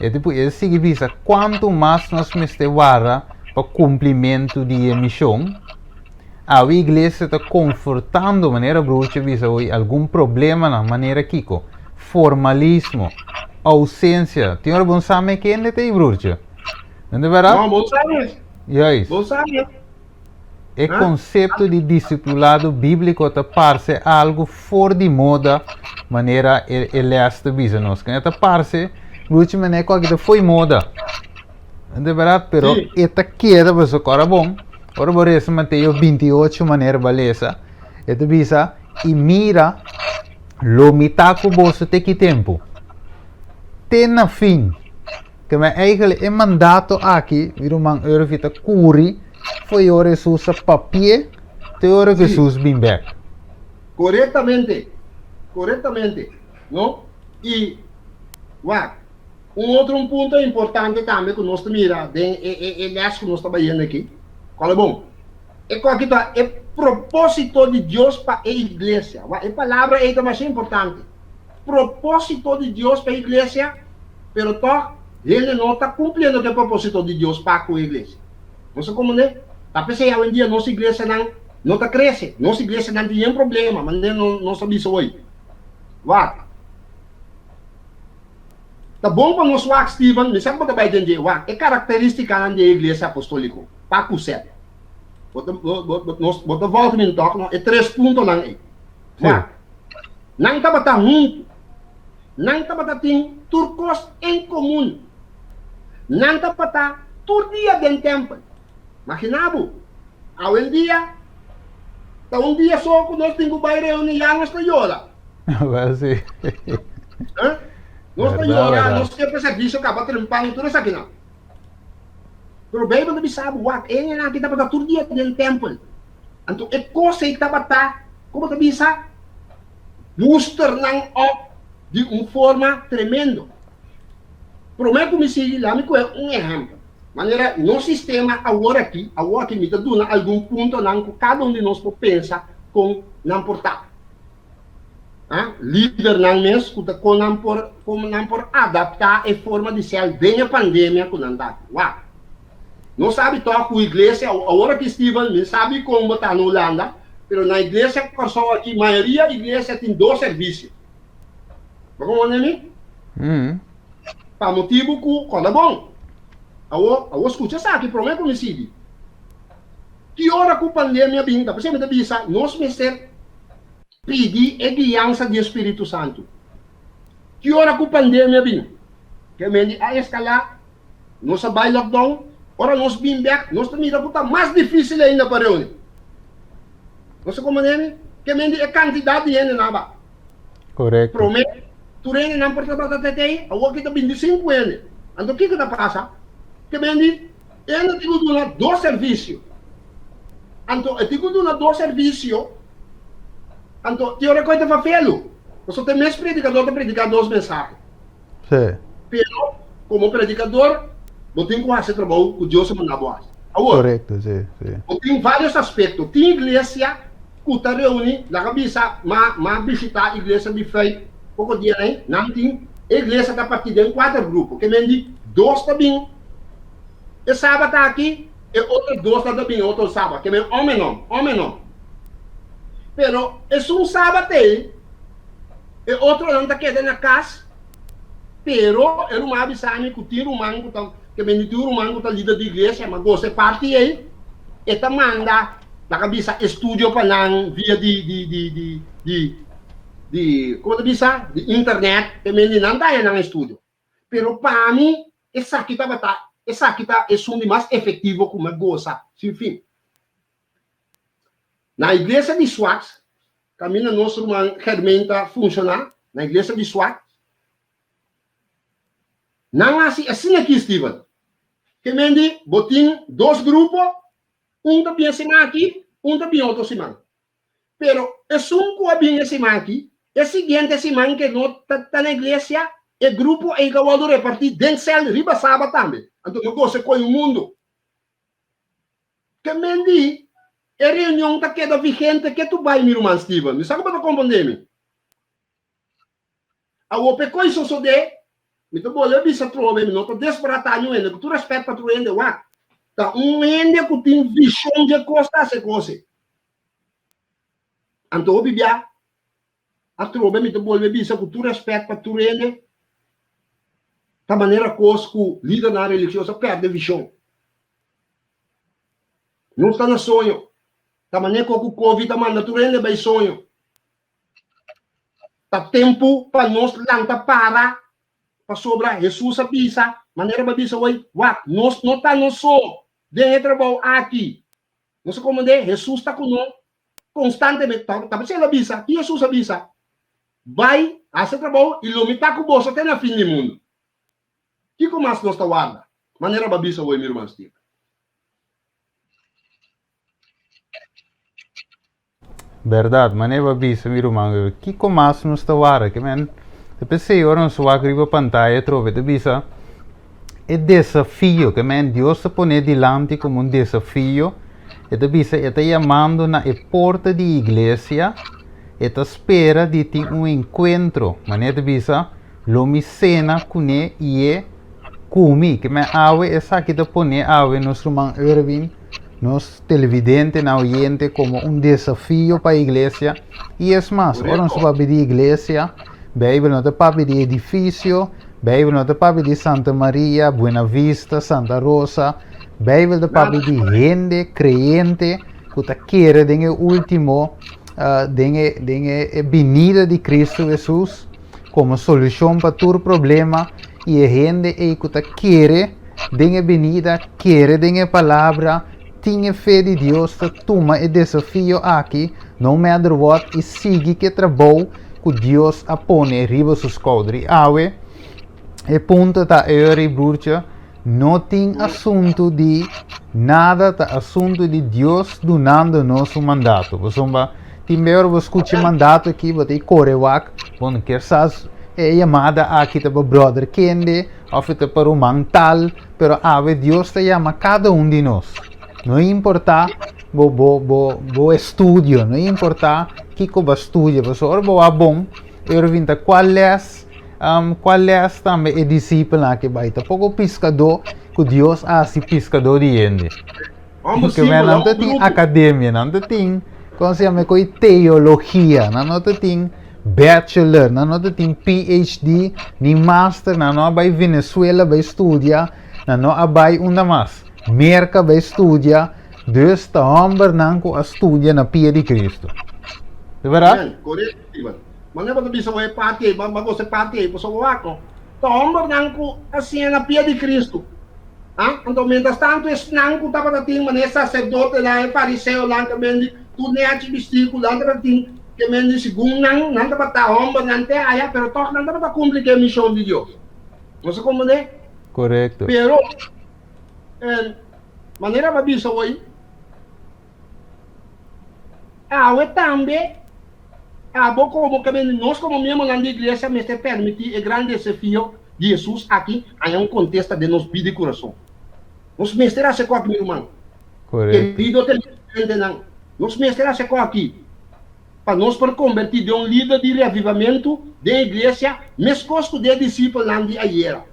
E ta pui e sigui bisa kuantu mas nos mester warda pa kumplimentu di e mishon. Awe iglesia ta konfrontando, manera Broertje bisa hoy, algun problemanan, manera kiko? Formalismo, ousensia. Tin ora bon sa me kende ta ei, Broertje? No ta bèrdat? No, bon sa mes. Juist. Bon sa mes. E konsepto di disipulado bíbliko ta parse algu for di moda, manera e lès ta bisa nos. E ta parse luchi manera ku aki ta fo'i moda. De bèrdat, pero e ta keda pasobra kòrda bon, ora bo resa Mateo 28 manera bo a lesa, e ta bisa, I mira, lo mi ta ku boso te ki tempu? Te na fin. Ke men eigenlijk e mandato aki, mi ruman Urvi, ta kuri fo'i ora Hesus a papi'é te ora ku Hesus bin bèk. Korektamente, korektamente, no? I wak, un otro un punto importante tambe ku nos ta mira den e e e lès ku nos ta bayendo aki, kòl e bon? E koki ta e propósito di Dios pa e iglesia. Wak, e palabra ei ta masha importante. Propósito di Dios pa e iglesia, pero tòg hende no ta kumpliendo ku e propósito di Dios pa ku e iglesia. Nos a komprendé? Ta p'esei awendia nos iglesianan no ta krese. Nos iglesianan tin yen problema, manera nos a bisa hoy. Wak. Ta bon pa nos wak, Steven, mi sa ku bo ta bai den dje, wak e karakterístikanan di e iglesia apostóliko, pa ku sèt. Bo ta, bo, nos, bo ta vòlta mi tòg, no? E tres puntonan ei. Wak. Nan tabata huntu. Nan tabata tin tur kos en komun. Nan tabata tur dia den tèmpel. Maginá bo, awendia ta un dia so ku nos tin ku bai reuní, ya nos ta yora. Wèl sí. Nos ta yora, nos ke pa servisio kaba trempan, tur esakinan. Pero Beibel ta bisa bo, wak, e hendenan aki tabata tur dia den tèmpel. Anto e kos ei tabata, komo ta bisa, booster nan op di un forma tremendo. Promé ku mi sigui, laat mi kohe un ehèmpel. Manera nos sistema awor aki, awor aki mi ta duna algun puntonan ku kada un di nos por pensa kon nan por ta. Ah, lidernan mes ku ta kon nan por kon nan por adaptá e forma di sèl den e pandemia ku nan ta aki. Wak. Nos sabi tòg ku iglesia, awor aki Steven, mi sabi kon bo ta na Hulanda, pero na iglesia Kòrsou aki mayoria iglesia tin dos servisio. Bo komprende mi? Pa motibu ku kòrda bon. Awor, awor skucha esaki promé ku mi sigui. Ki ora ku pandemia bin, ta p'esei mi ta bisa nos mester pidi e guiansa di e Spiritu Santu. Ki ora ku pandemia bin, ke mendi a eskalá, nos a bai lockdown, ora nos bin bèk, nos ta mira ku ta mas difísil ainda pa reuni. Nos ta komprende mi? Ke mendi e kantidat di hende nan a bai. Korekto. Promé, tur hendenan por tabata tetei, awor ki ta bini sinku hende. Anto kiko ta pasa? Ke bendi hende tin ku duna dos servisio. Anto e tin ku duna dos servisio, anto tin ora ku e ta fafelu, pasobra te mes predikador ta prediká dos mensahe. Sí. Pero, komo predikador, bo tin ku hasi e trabou ku Dios a manda bo hasi. Awor, Korekto, sí, sí. bo tin vários aspekto. Tin iglesia ku ta reuní, laga bisa, m'a m'a bishitá iglesia di Feit poko dia nei, nan tin, e iglesia ta partí den kuater grupo, ke men di dos ta bin e sabat aki, e otro dosnan ta bin e otro sabat, ke men om en om, om en om. Pero esun sabat ei, e otronan ta keda na kas, pero e ruman a bisa mi ku tin ruman ku ta, ke men di tin un ruman ku ta lider di iglesia, m'a gosa e parti ei, e ta manda. Nan a bisa estudio pa nan via di di di di di di como ta bisa di internet te mende nan ta haña nan estudio. Pero pa mi esaki tabata esaki ta esun di mas efectivo cu mi a gosa sin fin. Na iglesia di Swaks caminda nos ruman Germain ta funciona na iglesia di Swaks nan haci asina aki Steven te mende bo tin dos grupo. Un ta bin e siman aki, un ta bin otro siman. Pero esun ku a bin e siman aki, e siguiente siman ke no ta ta na iglesia, e grupo ei ta wòrdu repartí den sèl riba sabat tambe. Anto no gosa koe un mundu. Ke men di, e reunion ta keda vigente ke tu bai, mi ruman Steven. Mi sa ku bo ta komprondé mi. Awor p'e koi sosodé, mi ta bolbe bisa trobe, mi no ta desbaratá niun hende, ku tur rèspèt pa tur hende, wak, ta un hende ku tin vishon dje kos ta hasi e kos ei. Anto hopi bia, atrobe mi ta bolbe bisa ku tur rèspèt pa tur hende, ta manera kos ku lidernan religioso a pèrdè vishon. Nos ta na soño. Ta manera ku Covid a manda tur hende bai soño. Ta tempu pa nos lanta para, pasobra Hesus a bisa, manera bo a bisa hoy, wak, nos no ta nos so den e trabou aki. Nos a komprendé, Hesus ta ku nos konstantemente. Ta p'esei el a bisa, ki Hesus a bisa? Bai, hasi e trabou i lo mi ta ku boso te na fin di mundu. Kiko mas nos ta warda? Manera bo a bisa hoy, mi ruman Steven. Berdad, manera bo a bisa mi ruman, kiko mas nos ta wara? Ke men, ta p'esei ora nos wak riba pantaya atrobe ta bisa e desafio, ke men Dios ta pone dilanti komo un desafio, e ta bisa e ta yamando na e porta di iglesia, e ta spera di tin un enkuentro, manera ta bisa, lo mi sena kuné i e ku mi. Ke men awe esaki ta pone awe nos ruman Erwin, nos televidentenan oyente komo un desafio pa iglesia. I es mas, ora nos ta papia di iglesia, Beibel no ta papia di edifisio, Beibel no ta papia di Santa Maria, Buena Vista, Santa Rosa. Beibel ta papia di hende kreyente ku ta kere den e ultimo, den e, den e binida di Kristu Hesus komo solushon pa tur problema i e hende ei ku ta kere den e binida, kere den e palabra, tin e fe di Dios ta tuma e desafio aki, no matter what, i sigui ku e trabou ku Dios a pone riba su skouder. I awe, e punto ta e broertje, no tin asuntu di nada, ta asuntu di Dios dunando nos un mandato. Pasobra tin bes ora bo skucha e mandato aki, bo ta i kore wak, bo no kier sa e yamada aki ta pa brother kende, Of e ta pa ruman tal, pero awe Dios ta yama kada un di nos. No importa bo bo bo bo estudio, no importa kiko bo a studia, pasobra ora bo a bon, e ora bin ta kual les, um, kual les tambe e disipelnan aki bai. Ta poko piskadó ku Dios a hasi piskadó di hende. Homber Porque men simpel, nan ta homber tin bruto. akademia, nan ta tin, kon se yama, koi teologia, nan no ta tin bachelor, nan no ta tin PhD ni master, nan no a bai Venezuela bai studia, nan no a bai unda mas, Merka bai studia, dus ta hombernan ku a studia na pia di Cristo. De verdad? Amen, korekto Steven. Manera bo ta bisa bo e parti ei, bo a gosta e parti ei, pasobra wak no, ta hombernan ku a siña na pia di Cristo. Ah, anto mientras tanto esnan ku tabata tin manera e saserdotenan, e fariseonan ta mendi tur nechi bistí ku nan tabata tin ke mendi segun nan, nan tabata hòmbernan te aya, pero tòg nan tabata kumpli ku e mishon di Dios. Nos a komprendé? Korekto. Pero, manera bo a bisa hoy, Awe tambe, abo komo ke bini, nos komo miembronan di iglesia mester permití e gran desafio di Hesus aki haña un kontesta den nos bida i kurason. Nos mester hasi kòki, mi ruman. Kerido televidentenan, nos mester hasi kòki pa nos por kombertí den un lider di reavivamentu den iglesia meskos ku den e disipelnan di ayera.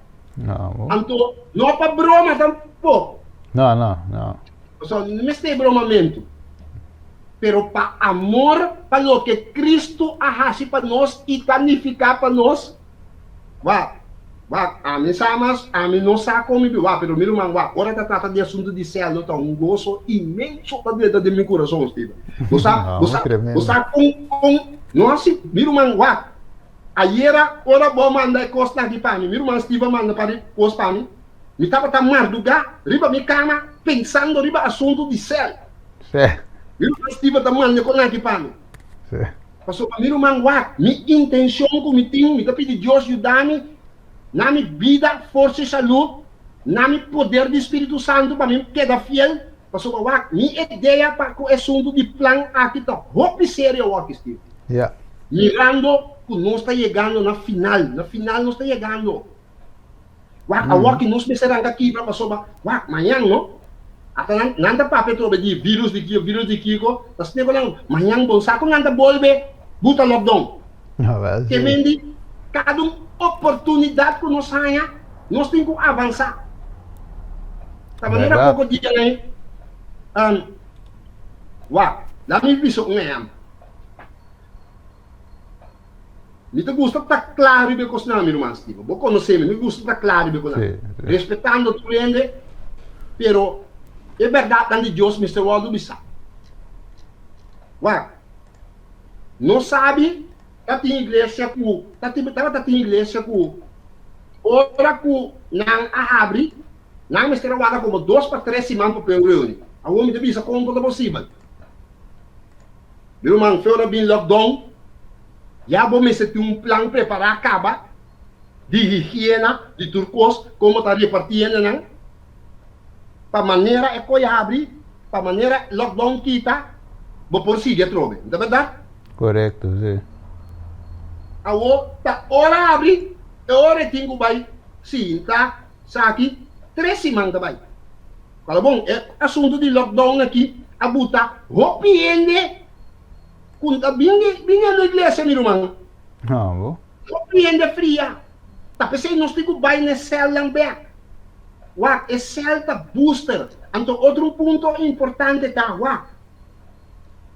Anto, no pa broma tampoko. No, no, no. Pasobra no mester bromamentu, pero pa amor pa loke Cristo a haci pa nos y ta nifica pa nos. Wak, wak, ami sa mas, ami no sa con mi bi, wak, pero mi ruman, wak, ora ta trata di asunto di celo ta un goso inmenso ta drenta den mi curason, Steven. Bo sa, bo sa, bo sa con, con, no haci, mi ruman, wak, ayera ora bo a manda e cosnan aki pa mi, mi ruman Steven manda par di cos pa mi, Mi tabata mardugá riba mi kama pensando riba asuntu di sèl. Mi ruman Steven ta manda kon aki pa mi. Pasobra mi ruman wak, mi intenshon ku mi tin, mi ta pidi Dios yuda mi na mi bida, forsa i salú, na mi poder di Spiritu Santu pa mi keda fiel. Pasobra wak, mi idea pa ku e asuntu di plan aki ta hopi serio awor, Steven. Mirando ku nos ta yegando na final, na final nos ta yegando. Wak, awor ki nos mester ranka kibra pasobra, wak, mañan no. Ata nan, nan ta papia trobe di virus di kiko, virus di kiko, ta sneco nan, mañan bon sa ku nan ta bolbe buta lockdown. Ke men di, kada un oportunidat ku nos haña, nos tin ku avansa. Ta manera poko dia nan, um, wak, lami bisa un ehèmpel. Mi ta gusta ta kla riba e kosnan, mi ruman Steven. Bo konosé mi, mi gusta ta kla riba e kosnan. Respetando tur hende, pero e bèrdatnan di Dios mester wòrdu bisá. Wak, nos sabi ta tin iglesia ku ta tin tabata tin iglesia ku ora ku nan a habri, nan mester a warda komo dos pa tres siman pa por reuni. Awor mi ta bisa kon por ta posibel. Mi ruman, fe ora bin lockdown, ya bo mester tin un plan prepará kaba di higiena, di tur kos, kon bo ta repartí hendenan. Pa manera e koe habri, pa manera lockdown kita, bo por sigui atrobe. No ta berdad? Korekto, si. Awor ta ora habri, e ora e tin ku bai sinta saki tres siman ta bai. Kala bon, e asuntu di lockdown aki a buta hopi hende ku ta bini biniendo iglesia, mi ruman. Abo. Hopi hende fria. Ta p'esei nos tin ku bai na e sèlnan bèk. Wak, e sèl ta booster. Anto otro un punto importante ta, wak,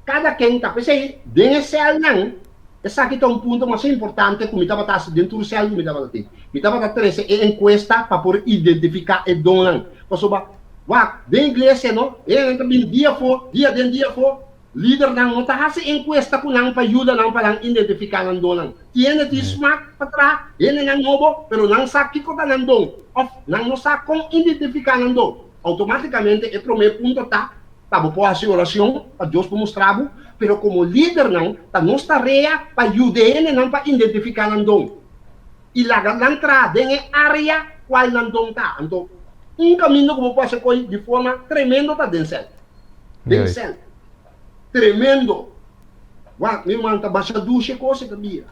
kada ken ta p'esei den e sèlnan, esaki ta un punto masha importante ku mi tabata hasi den tur sèl ku mi tabata tin. Mi tabata trese e enkuesta pa por identifiká e donnan. Pasobra, wak, den iglesia no, hendenan ta bini dia afó, dia den dia afó, Lidernan no ta hasi enkuesta ku nan pa yuda nan pa nan identifiká nan donnan. Tin hende tin smak pa traha hendenan nobo, pero nan sa kiko ta nan don òf nan no sa kon identifiká nan don. Outomátikamente e promé punto ta pa bo por hasi orashon pa Dios por mustra bo, pero komo lidernan ta nos tarea pa yuda e hendenan pa identifiká nan don i laga nan traha den e área kual nan don ta. Anto un kaminda ku bo por hasi koi di forma tremendo ta den sèl. Den sèl. Tremendo. Wak, mi ruman ta basha dushi e kos e ta bira.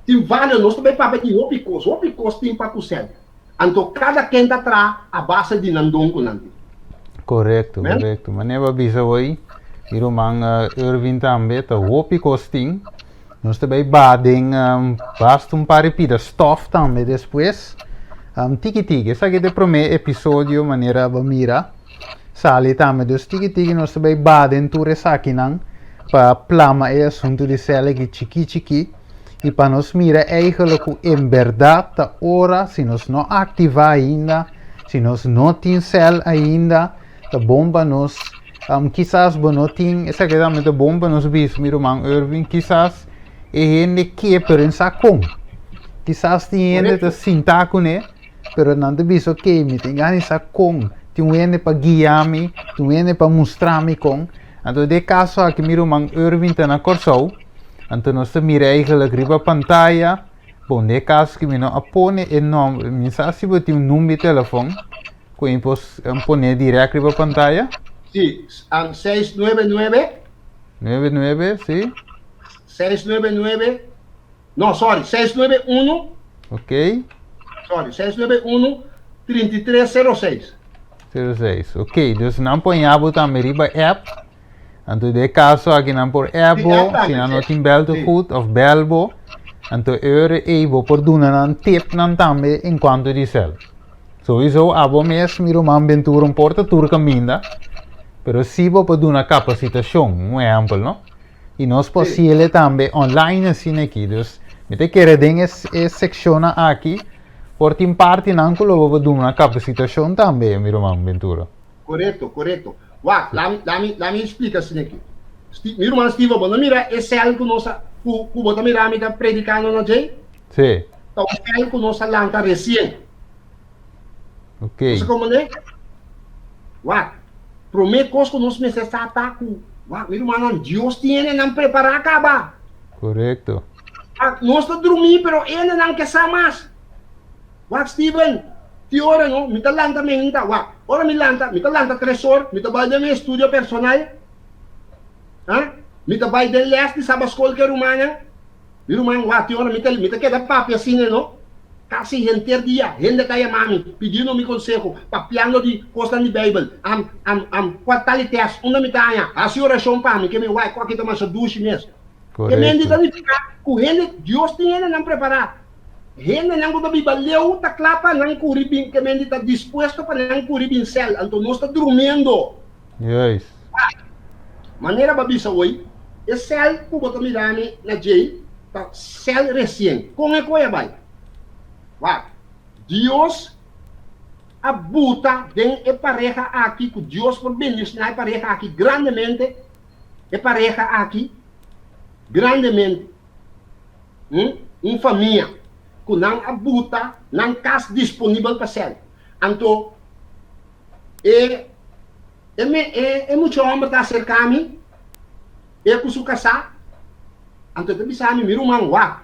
Tin varios, nos ta bai papia di hopi kos, hopi kos tin pa ku sèl. Anto kada ken ta traha a base di nan don ku nan tin. Korekto, korekto. Manera bo a bisa hoy, mi ruman Irvin tambe, ta hopi kos tin. Nos ta bai baha den basta un par di pida stof tambe despues. Tiki tiki, esaki ta e prome episodio manera bo a mira. Sali tambe. Dus tiki tiki nos ta bay baha den tur esakinan pa plama e asuntu di sel aki chiki chiki y pa nos mira eigenlijk cu en berdad ta ora si nos no activa ainda, si nos no tin sel ainda, ta bon pa nos kisas bo no tin, esaki tambe ta bon pa nos bisa mi ruman Irving, kisas e hende ke pero e no sa con. Kisas tin hende ta sinta cune. Pero nan ta bisa, ok, mi tin gana di sa kon. Tin un hende pa guia mi, tin un hende pa mustra mi kon. Anto den e kaso aki mi ruman Irvin ta na Kòrsou, anto nos ta mira eigenlijk riba pantaya. Bon, den e kaso ki mi no a pone e nòmber, mi sa si bo tin un number di telefòn ku mi por pone dirèkt riba pantaya. Si, seis nuebe nuebe. Nuebe nuebe, si. Seis nuebe nuebe. No, sorry, 691. Ok. Sorry, 691 3306. 06, ok. Dus nan por yabo tambe riba app. Anto de caso aki nan por app bo, si nan no tin bel te goed of bel bo. Anto eur ei bo por duna nan tip nan tambe en cuanto di cel. Sowieso abo mes mi ruman Ventura un por ta tur caminda, pero si bo por duna capacitacion, un ehempel no. Y nos por haciele tambe online asina aki. Dus mi ta kere den e e seccionnan aki por tin partinan cu lo bo por duna capacitacion tambe, mi ruman Ventura. Corecto, corecto. Wak, lami, lami, lami splica asina aki. Sti, mi ruman Steven, bo no mira e cel cu nos a, cu, cu bo ta mira mi ta predicando na djey? Sí. Ta un cel cu nos a lanta recien. Ok. Bo sa comprende? Wak, prome kos ku nos mester sa ta ku, wak, mi rumannan, Dios tin hendenan prepará kaba. Korekto. Wak, nos ta drumí, pero hendenan ke sa mas. Wak, Steven, tin ora no, mi ta lanta meinta, wak, ora mi lanta, mi ta lanta tres or, mi ta bai den mi estudio personal, ha, mi ta bai den lès di sabaskol ku e rumannan. Mi ruman, wak tin ora mi ta mi ta keda papia asina no, kasi henter dia hende ta yama mi pidiendo mi konseho, papiando di kosnan di Beibel, am am am kua tal i tèst, unda mi ta haña, hasi orashon pa mi, ke mi wak ku aki ta masha dushi mes. Ke mendi ta Korekto. nifiká ku hende Dios tin hendenan prepará, hendenan ku ta biba leu ta kla pa nan kuri bin, ke mendi ta dispuesto pa nan kuri bin sèl, anto nos ta drumiendo. Juist. Manera bo a bisa hoy, e sèl ku bo ta mira mi na djei ta sèl resien. Kon e koe a bai? Wak, Dios a buta den e pareha aki ku Dios por bendishoná e pareha aki grandemente. E pareha aki grandemente. Un famia ku nan a buta nan kas disponibel pa sel. Anto e e mucha hòmber ta aserká mi, e ku su kasá, anto e ta bisa mi, Mi ruman, wak,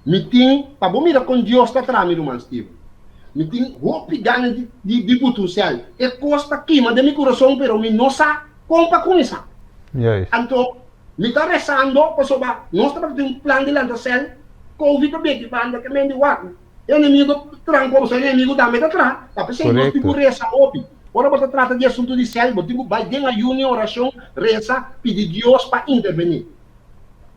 mi tin, pa bo mira kon Dios ta traha mi ruman Steven, mi tin hopi gana di di buta un sel. E kos ta kima den mi kurason, pero mi no sa kon pa kuminsá. Anto Mi ta rezando pasobra nos tabata tin un plan di lanta sel, Covid a beki banda ke men di wak e enemigo tranko pasobra e enemigo tambe ta traha, ta p'esei nos tin ku reza hopi. Ora bo ta trata di asuntu di sel bo tin ku bai den ayuno i orashon, reza, pidi Dios pa intervení.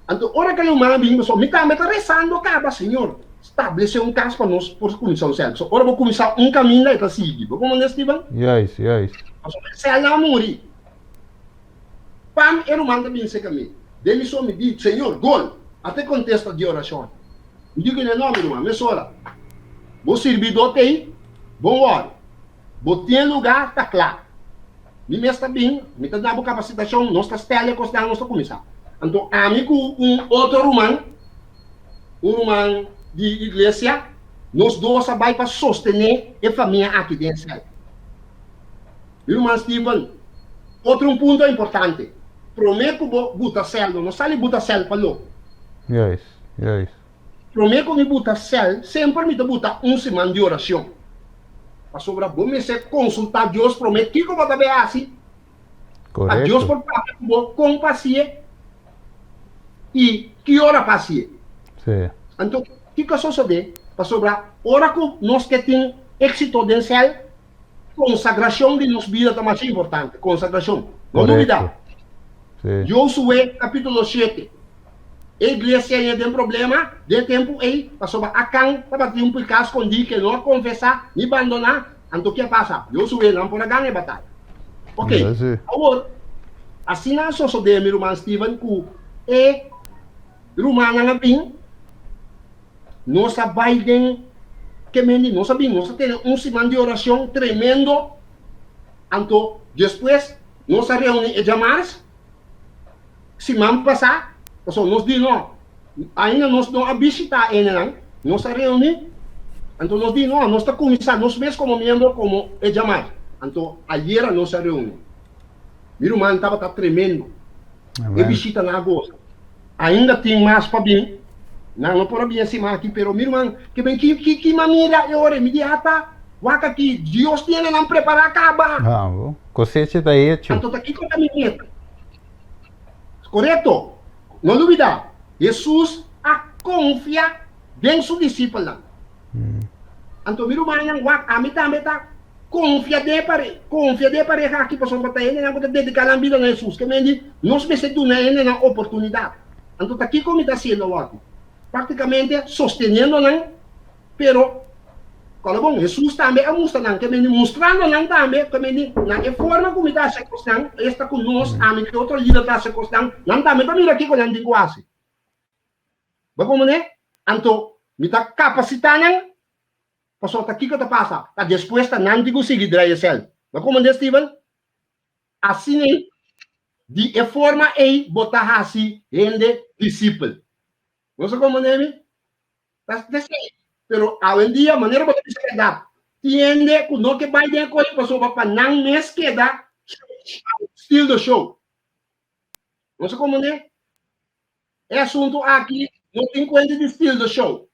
Anto ora ke e human a bin pasobra mi tambe ta rezando kaba, Señor stablese un kas pa nos por kuminsá un sel. Pasobra ora bo kuminsá un kaminda e ta sigui. Bo komprende Steven? Juist, juist. Pasobra e selnan a muri. Pam e ruman ta bin serka mi. Den mi so mi di, Señor, gol! Ata e kontesta di orashon. Mi di kuné, No, mi ruman, mesora. Bo sirbidó t'ei, bon wòri. Bo tin lugá, ta kla. Mi mes ta bin, mi ta duna bo kapasitashon, nos ta stèl e kosnan, nos ta kuminsá. Anto ami ku un otro ruman, un ruman di iglesia, nos dos a bai pa sostené e famia aki den sèl. Mi ruman Steven, otro un punto importante, prome ku bo buta sèl, no sali buta sèl pa loko. Juist, juist. Prome ku mi buta sèl, semper mi ta buta un siman di orashon. Pasobra bo mester konsultá Dios prome kiko bo ta bay hasi, pa Dios Korekto. por papia ku bo kon pa hasié i ki ora pa hasié. Sí. Anto, kiko a sosodé? Pasobra ora ku nos ke tin éksito den sèl, Konsagrashon di nos bida ta masha importante. Konsagrashon. No lubidá. Josué kapítulo shete. E iglesia ei a den problema den e tempu ei pasobra Akan tabatin un piká skondí ke no a konfesá ni bandoná. Anto ke a pasa? Josué nan por a gana e bataya. Ok, awor, asina a sosodé, mi ruman Steven, ku e rumannan a bin. Nos a bai den Kemendi, nos a bin, nos a tene un siman di oracion tremendo, anto despues nos a reuni e djamars, siman pasa, pasobra nos di no, ainda nos no a bishita hendenan, nos a reuni, anto nos di no, nos ta cuminsa nos mes como miembro como e djamars, anto ayera nos a reuni. Mi ruman tabata tremendo. E bishitanan a gosa. Ainda tin mas pa bin. Nan no por a bin e siman aki, pero mi ruman, ke ben ki ki ki m'a mira e ora ei, mi di, Ata, wak aki, Dios tiene nan prepará kaba. Bravo. Kosecha ta hecho. Anto ta kiko ta mi meta? Korekto. No lubidá, Hesus a konfia den su disipelnan. Anto mi rumannan, wak, ami tambe ta Konfia den e pare, konfia den e pareha aki pasobra ta hendenan ku ta dediká nan bida na Hesus. Ke men di, nos mester duna e hendenan oportunidat. Anto ta kiko mi ta hasiendo awor aki? Praktikamente sosteniendo nan, pero kòrda bon, Hesus tambe a mustra nan, ke men di, mustrando nan tambe, ke men di, na e forma ku mi ta hasi e kosnan, esta ku nos, ami ku e otro lider ta hasi e kosnan, nan tambe ta mira kiko nan tin ku hasi. Bo komprendé? Anto mi ta kapasitá nan. Pasobra ta kiko ta pasa? Ta despues ta nan tin ku sigui drai e sèl. Bo a komprendé, Steven? Asina ei, di e forma ei bo ta hasi hende disipel. Nos a komprendé mi? Ta esei. Pero awendia, manera bo ta bisa bèrdat, tin hende ku no ke bai den e koi pasobra pa nan mes keda steal the show. Nos a komprendé? E asuntu aki no tin kuenta di steal the show.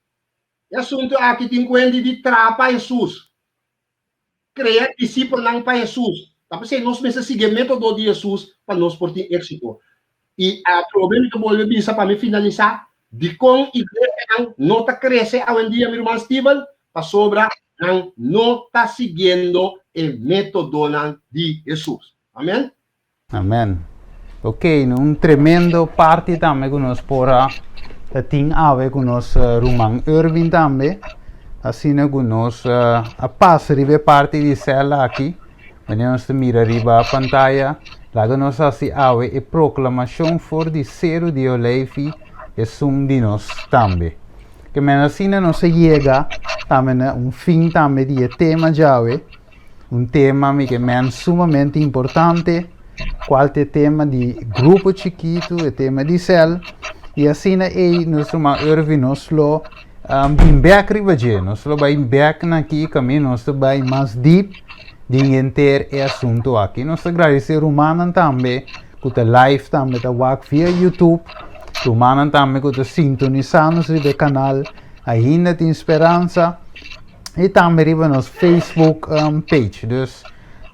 E asuntu aki tin kuenta di traha pa Hesus, krea disipelnan pa Hesus. Ta p'esei nos mester sigui e método di Hesus pa nos por tin éksito. I atrobe mi ta bolbe bisa pa mi finalisá, dikon iglesianan no ta krese awendia, mi ruman Steven? Pasobra nan no ta siguiendo e métodonan di Hesus. Amen. Amen. Ok, un tremendo parti tambe ku nos por a tin awe ku nos ruman Irving tambe. Asina ku nos a pasa riba e parti di sèl aki. Wanneer nos ta mira riba pantaya, laga nos hasi awe e proklamashon for di Seru di Oleifi esun di nos tambe. Ke men asina nos a yega tambe na un fin tambe di e tema djawe. Un tema mi ke men sumamente importante. kual ta e tema di grupo chikitu, e tema di sèl, i asina ei nos ruman Irvin nos lo bin bèk riba dje, nos lo bai bèk na ki kaminda nos ta bai mas dip den henter e asuntu aki. Nos ta gradisé rumannan tambe ku ta live tambe ta wak via YouTube, rumannan tambe ku ta sintonisá nos riba e kanal Ainda Tin Speransa i tambe riba nos Facebook page. Dus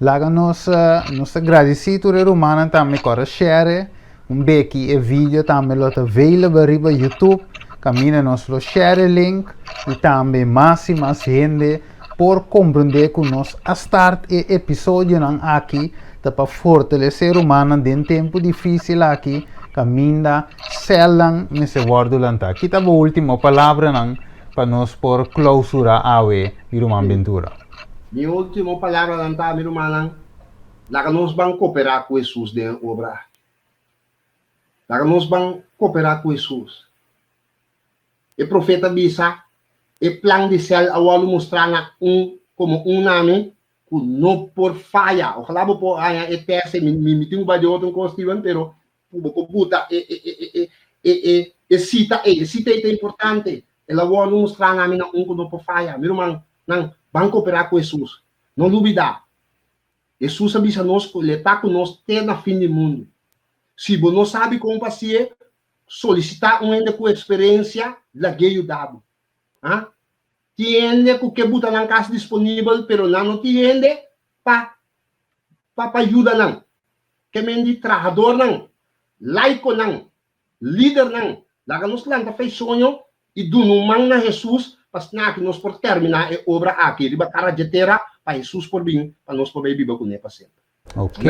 laga nos nos ta gradisí tur e rumannan tambe ku a share un beki e video tambe lo ta available riba YouTube kaminda nos lo share e link i tambe mas i mas hende por komprendé ku nos a start e episodionan aki ta pa fortalesé rumannan den tempu difísil aki kaminda sèlnan mester wòrdu lantá. Ki ta bo último palabranan pa nos por klousurá awe, mi ruman Bentura? Mi último palabranan ta, mi rumannan, laga nos ban koperá ku Hesus den e obra aki. Laga nos ban koperá ku Hesus. E profeta bisa, E plan di sèl a wòrdu mustrá na un komo un nami ku no por faya. Ojalá bo por haña e tèst ei. Mi mi tin ku bai di otro kos, Steven, pero ku bo por buta e e e e e e e sita ei. E sita ei ta importante. El a wòrdu mustrá na mi na un ku no por faya. Mi ruman, nan, ban koperá ku Hesus. No lubidá, Hesus a bisa nos ku el ta ku nos te na fin di mundu. Si bo no sabi kon pa hasié, solisitá un hende ku eksperensia lag'é yuda bo. Ha? Tin hende ku ke buta nan kas disponibel pero nan no tin hende pa pa pa yuda nan. Ke men di trahadornan, laikonan, lidernan, laga nos lanta fei soño i duna un man na Hesus pa asina aki nos por terminá e obra aki riba kara dje tera pa Hesus por bin pa nos por bai biba kuné pa semper. Ok,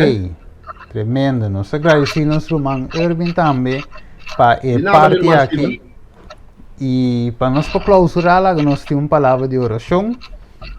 tremendo. Nos ta gradisí nos ruman Erwin tambe pa e parti aki. I pa nos por klausurá laga nos tin un palabra di orashon.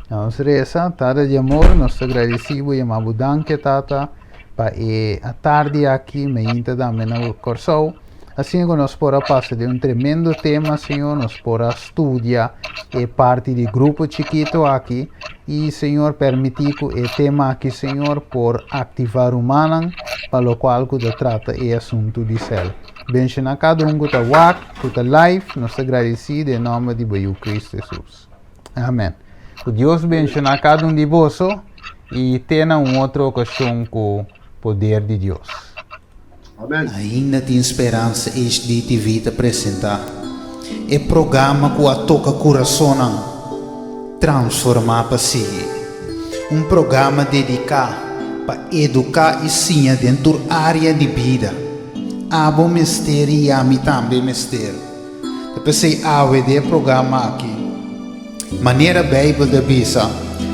Nos resa, Tata di amor, nos ta gradisí bo, yama bo danki, Tata, pa e atardi aki, meinta tambe na Kòrsou. Asina ku nos por a pasa den un tremendo tema, Señor, nos por a studia e parti di grupo chikito aki i, Señor, permití ku e tema aki, Señor, por aktivá rumannan pa lokual ku ta trata e asuntu di sèl. Benshoná kada un ku ta wak, ku ta live, nos ta gradisí den nòmber di bo Yu Kristu Hesus. Amèn. Ku Dios benshoná kada un di boso i te na un otro okashon ku poder di Dios. Amen. Ainda tin speransa HDTV ta presenta e programa ku a toka kurasonnan, Transformá pa Sigui. Un programa dediká pa eduká i siña den tur área di bida. Abo mester i ami tambe mester. Ta p'esei awe den e programa aki, manera Beibel ta bisa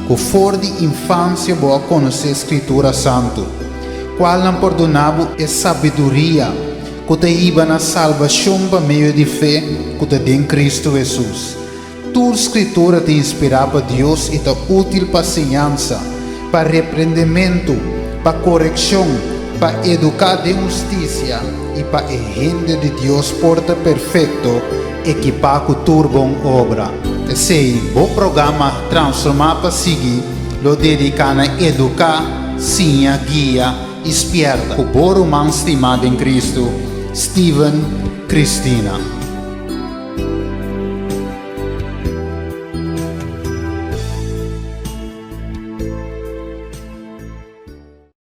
ku for di infansia bo a konosé Skritura Santu, kualnan por duna bo e sabiduria ku ta hiba na salbashon pa medio di fe ku ta den Kristu Hesus. Tur Skritura ta inspirá pa Dios i ta útil pa siñansa, pa reprendementu, pa korekshon, pa eduká den hustisia i pa e hende di Dios por ta perfekto, ekipá ku tur bon obra. P'esei, bo programa Transformá pa Sigui lo dediká na eduká, siña, guia i spièrta ku bo ruman stimá den Kristu, Steven Christina.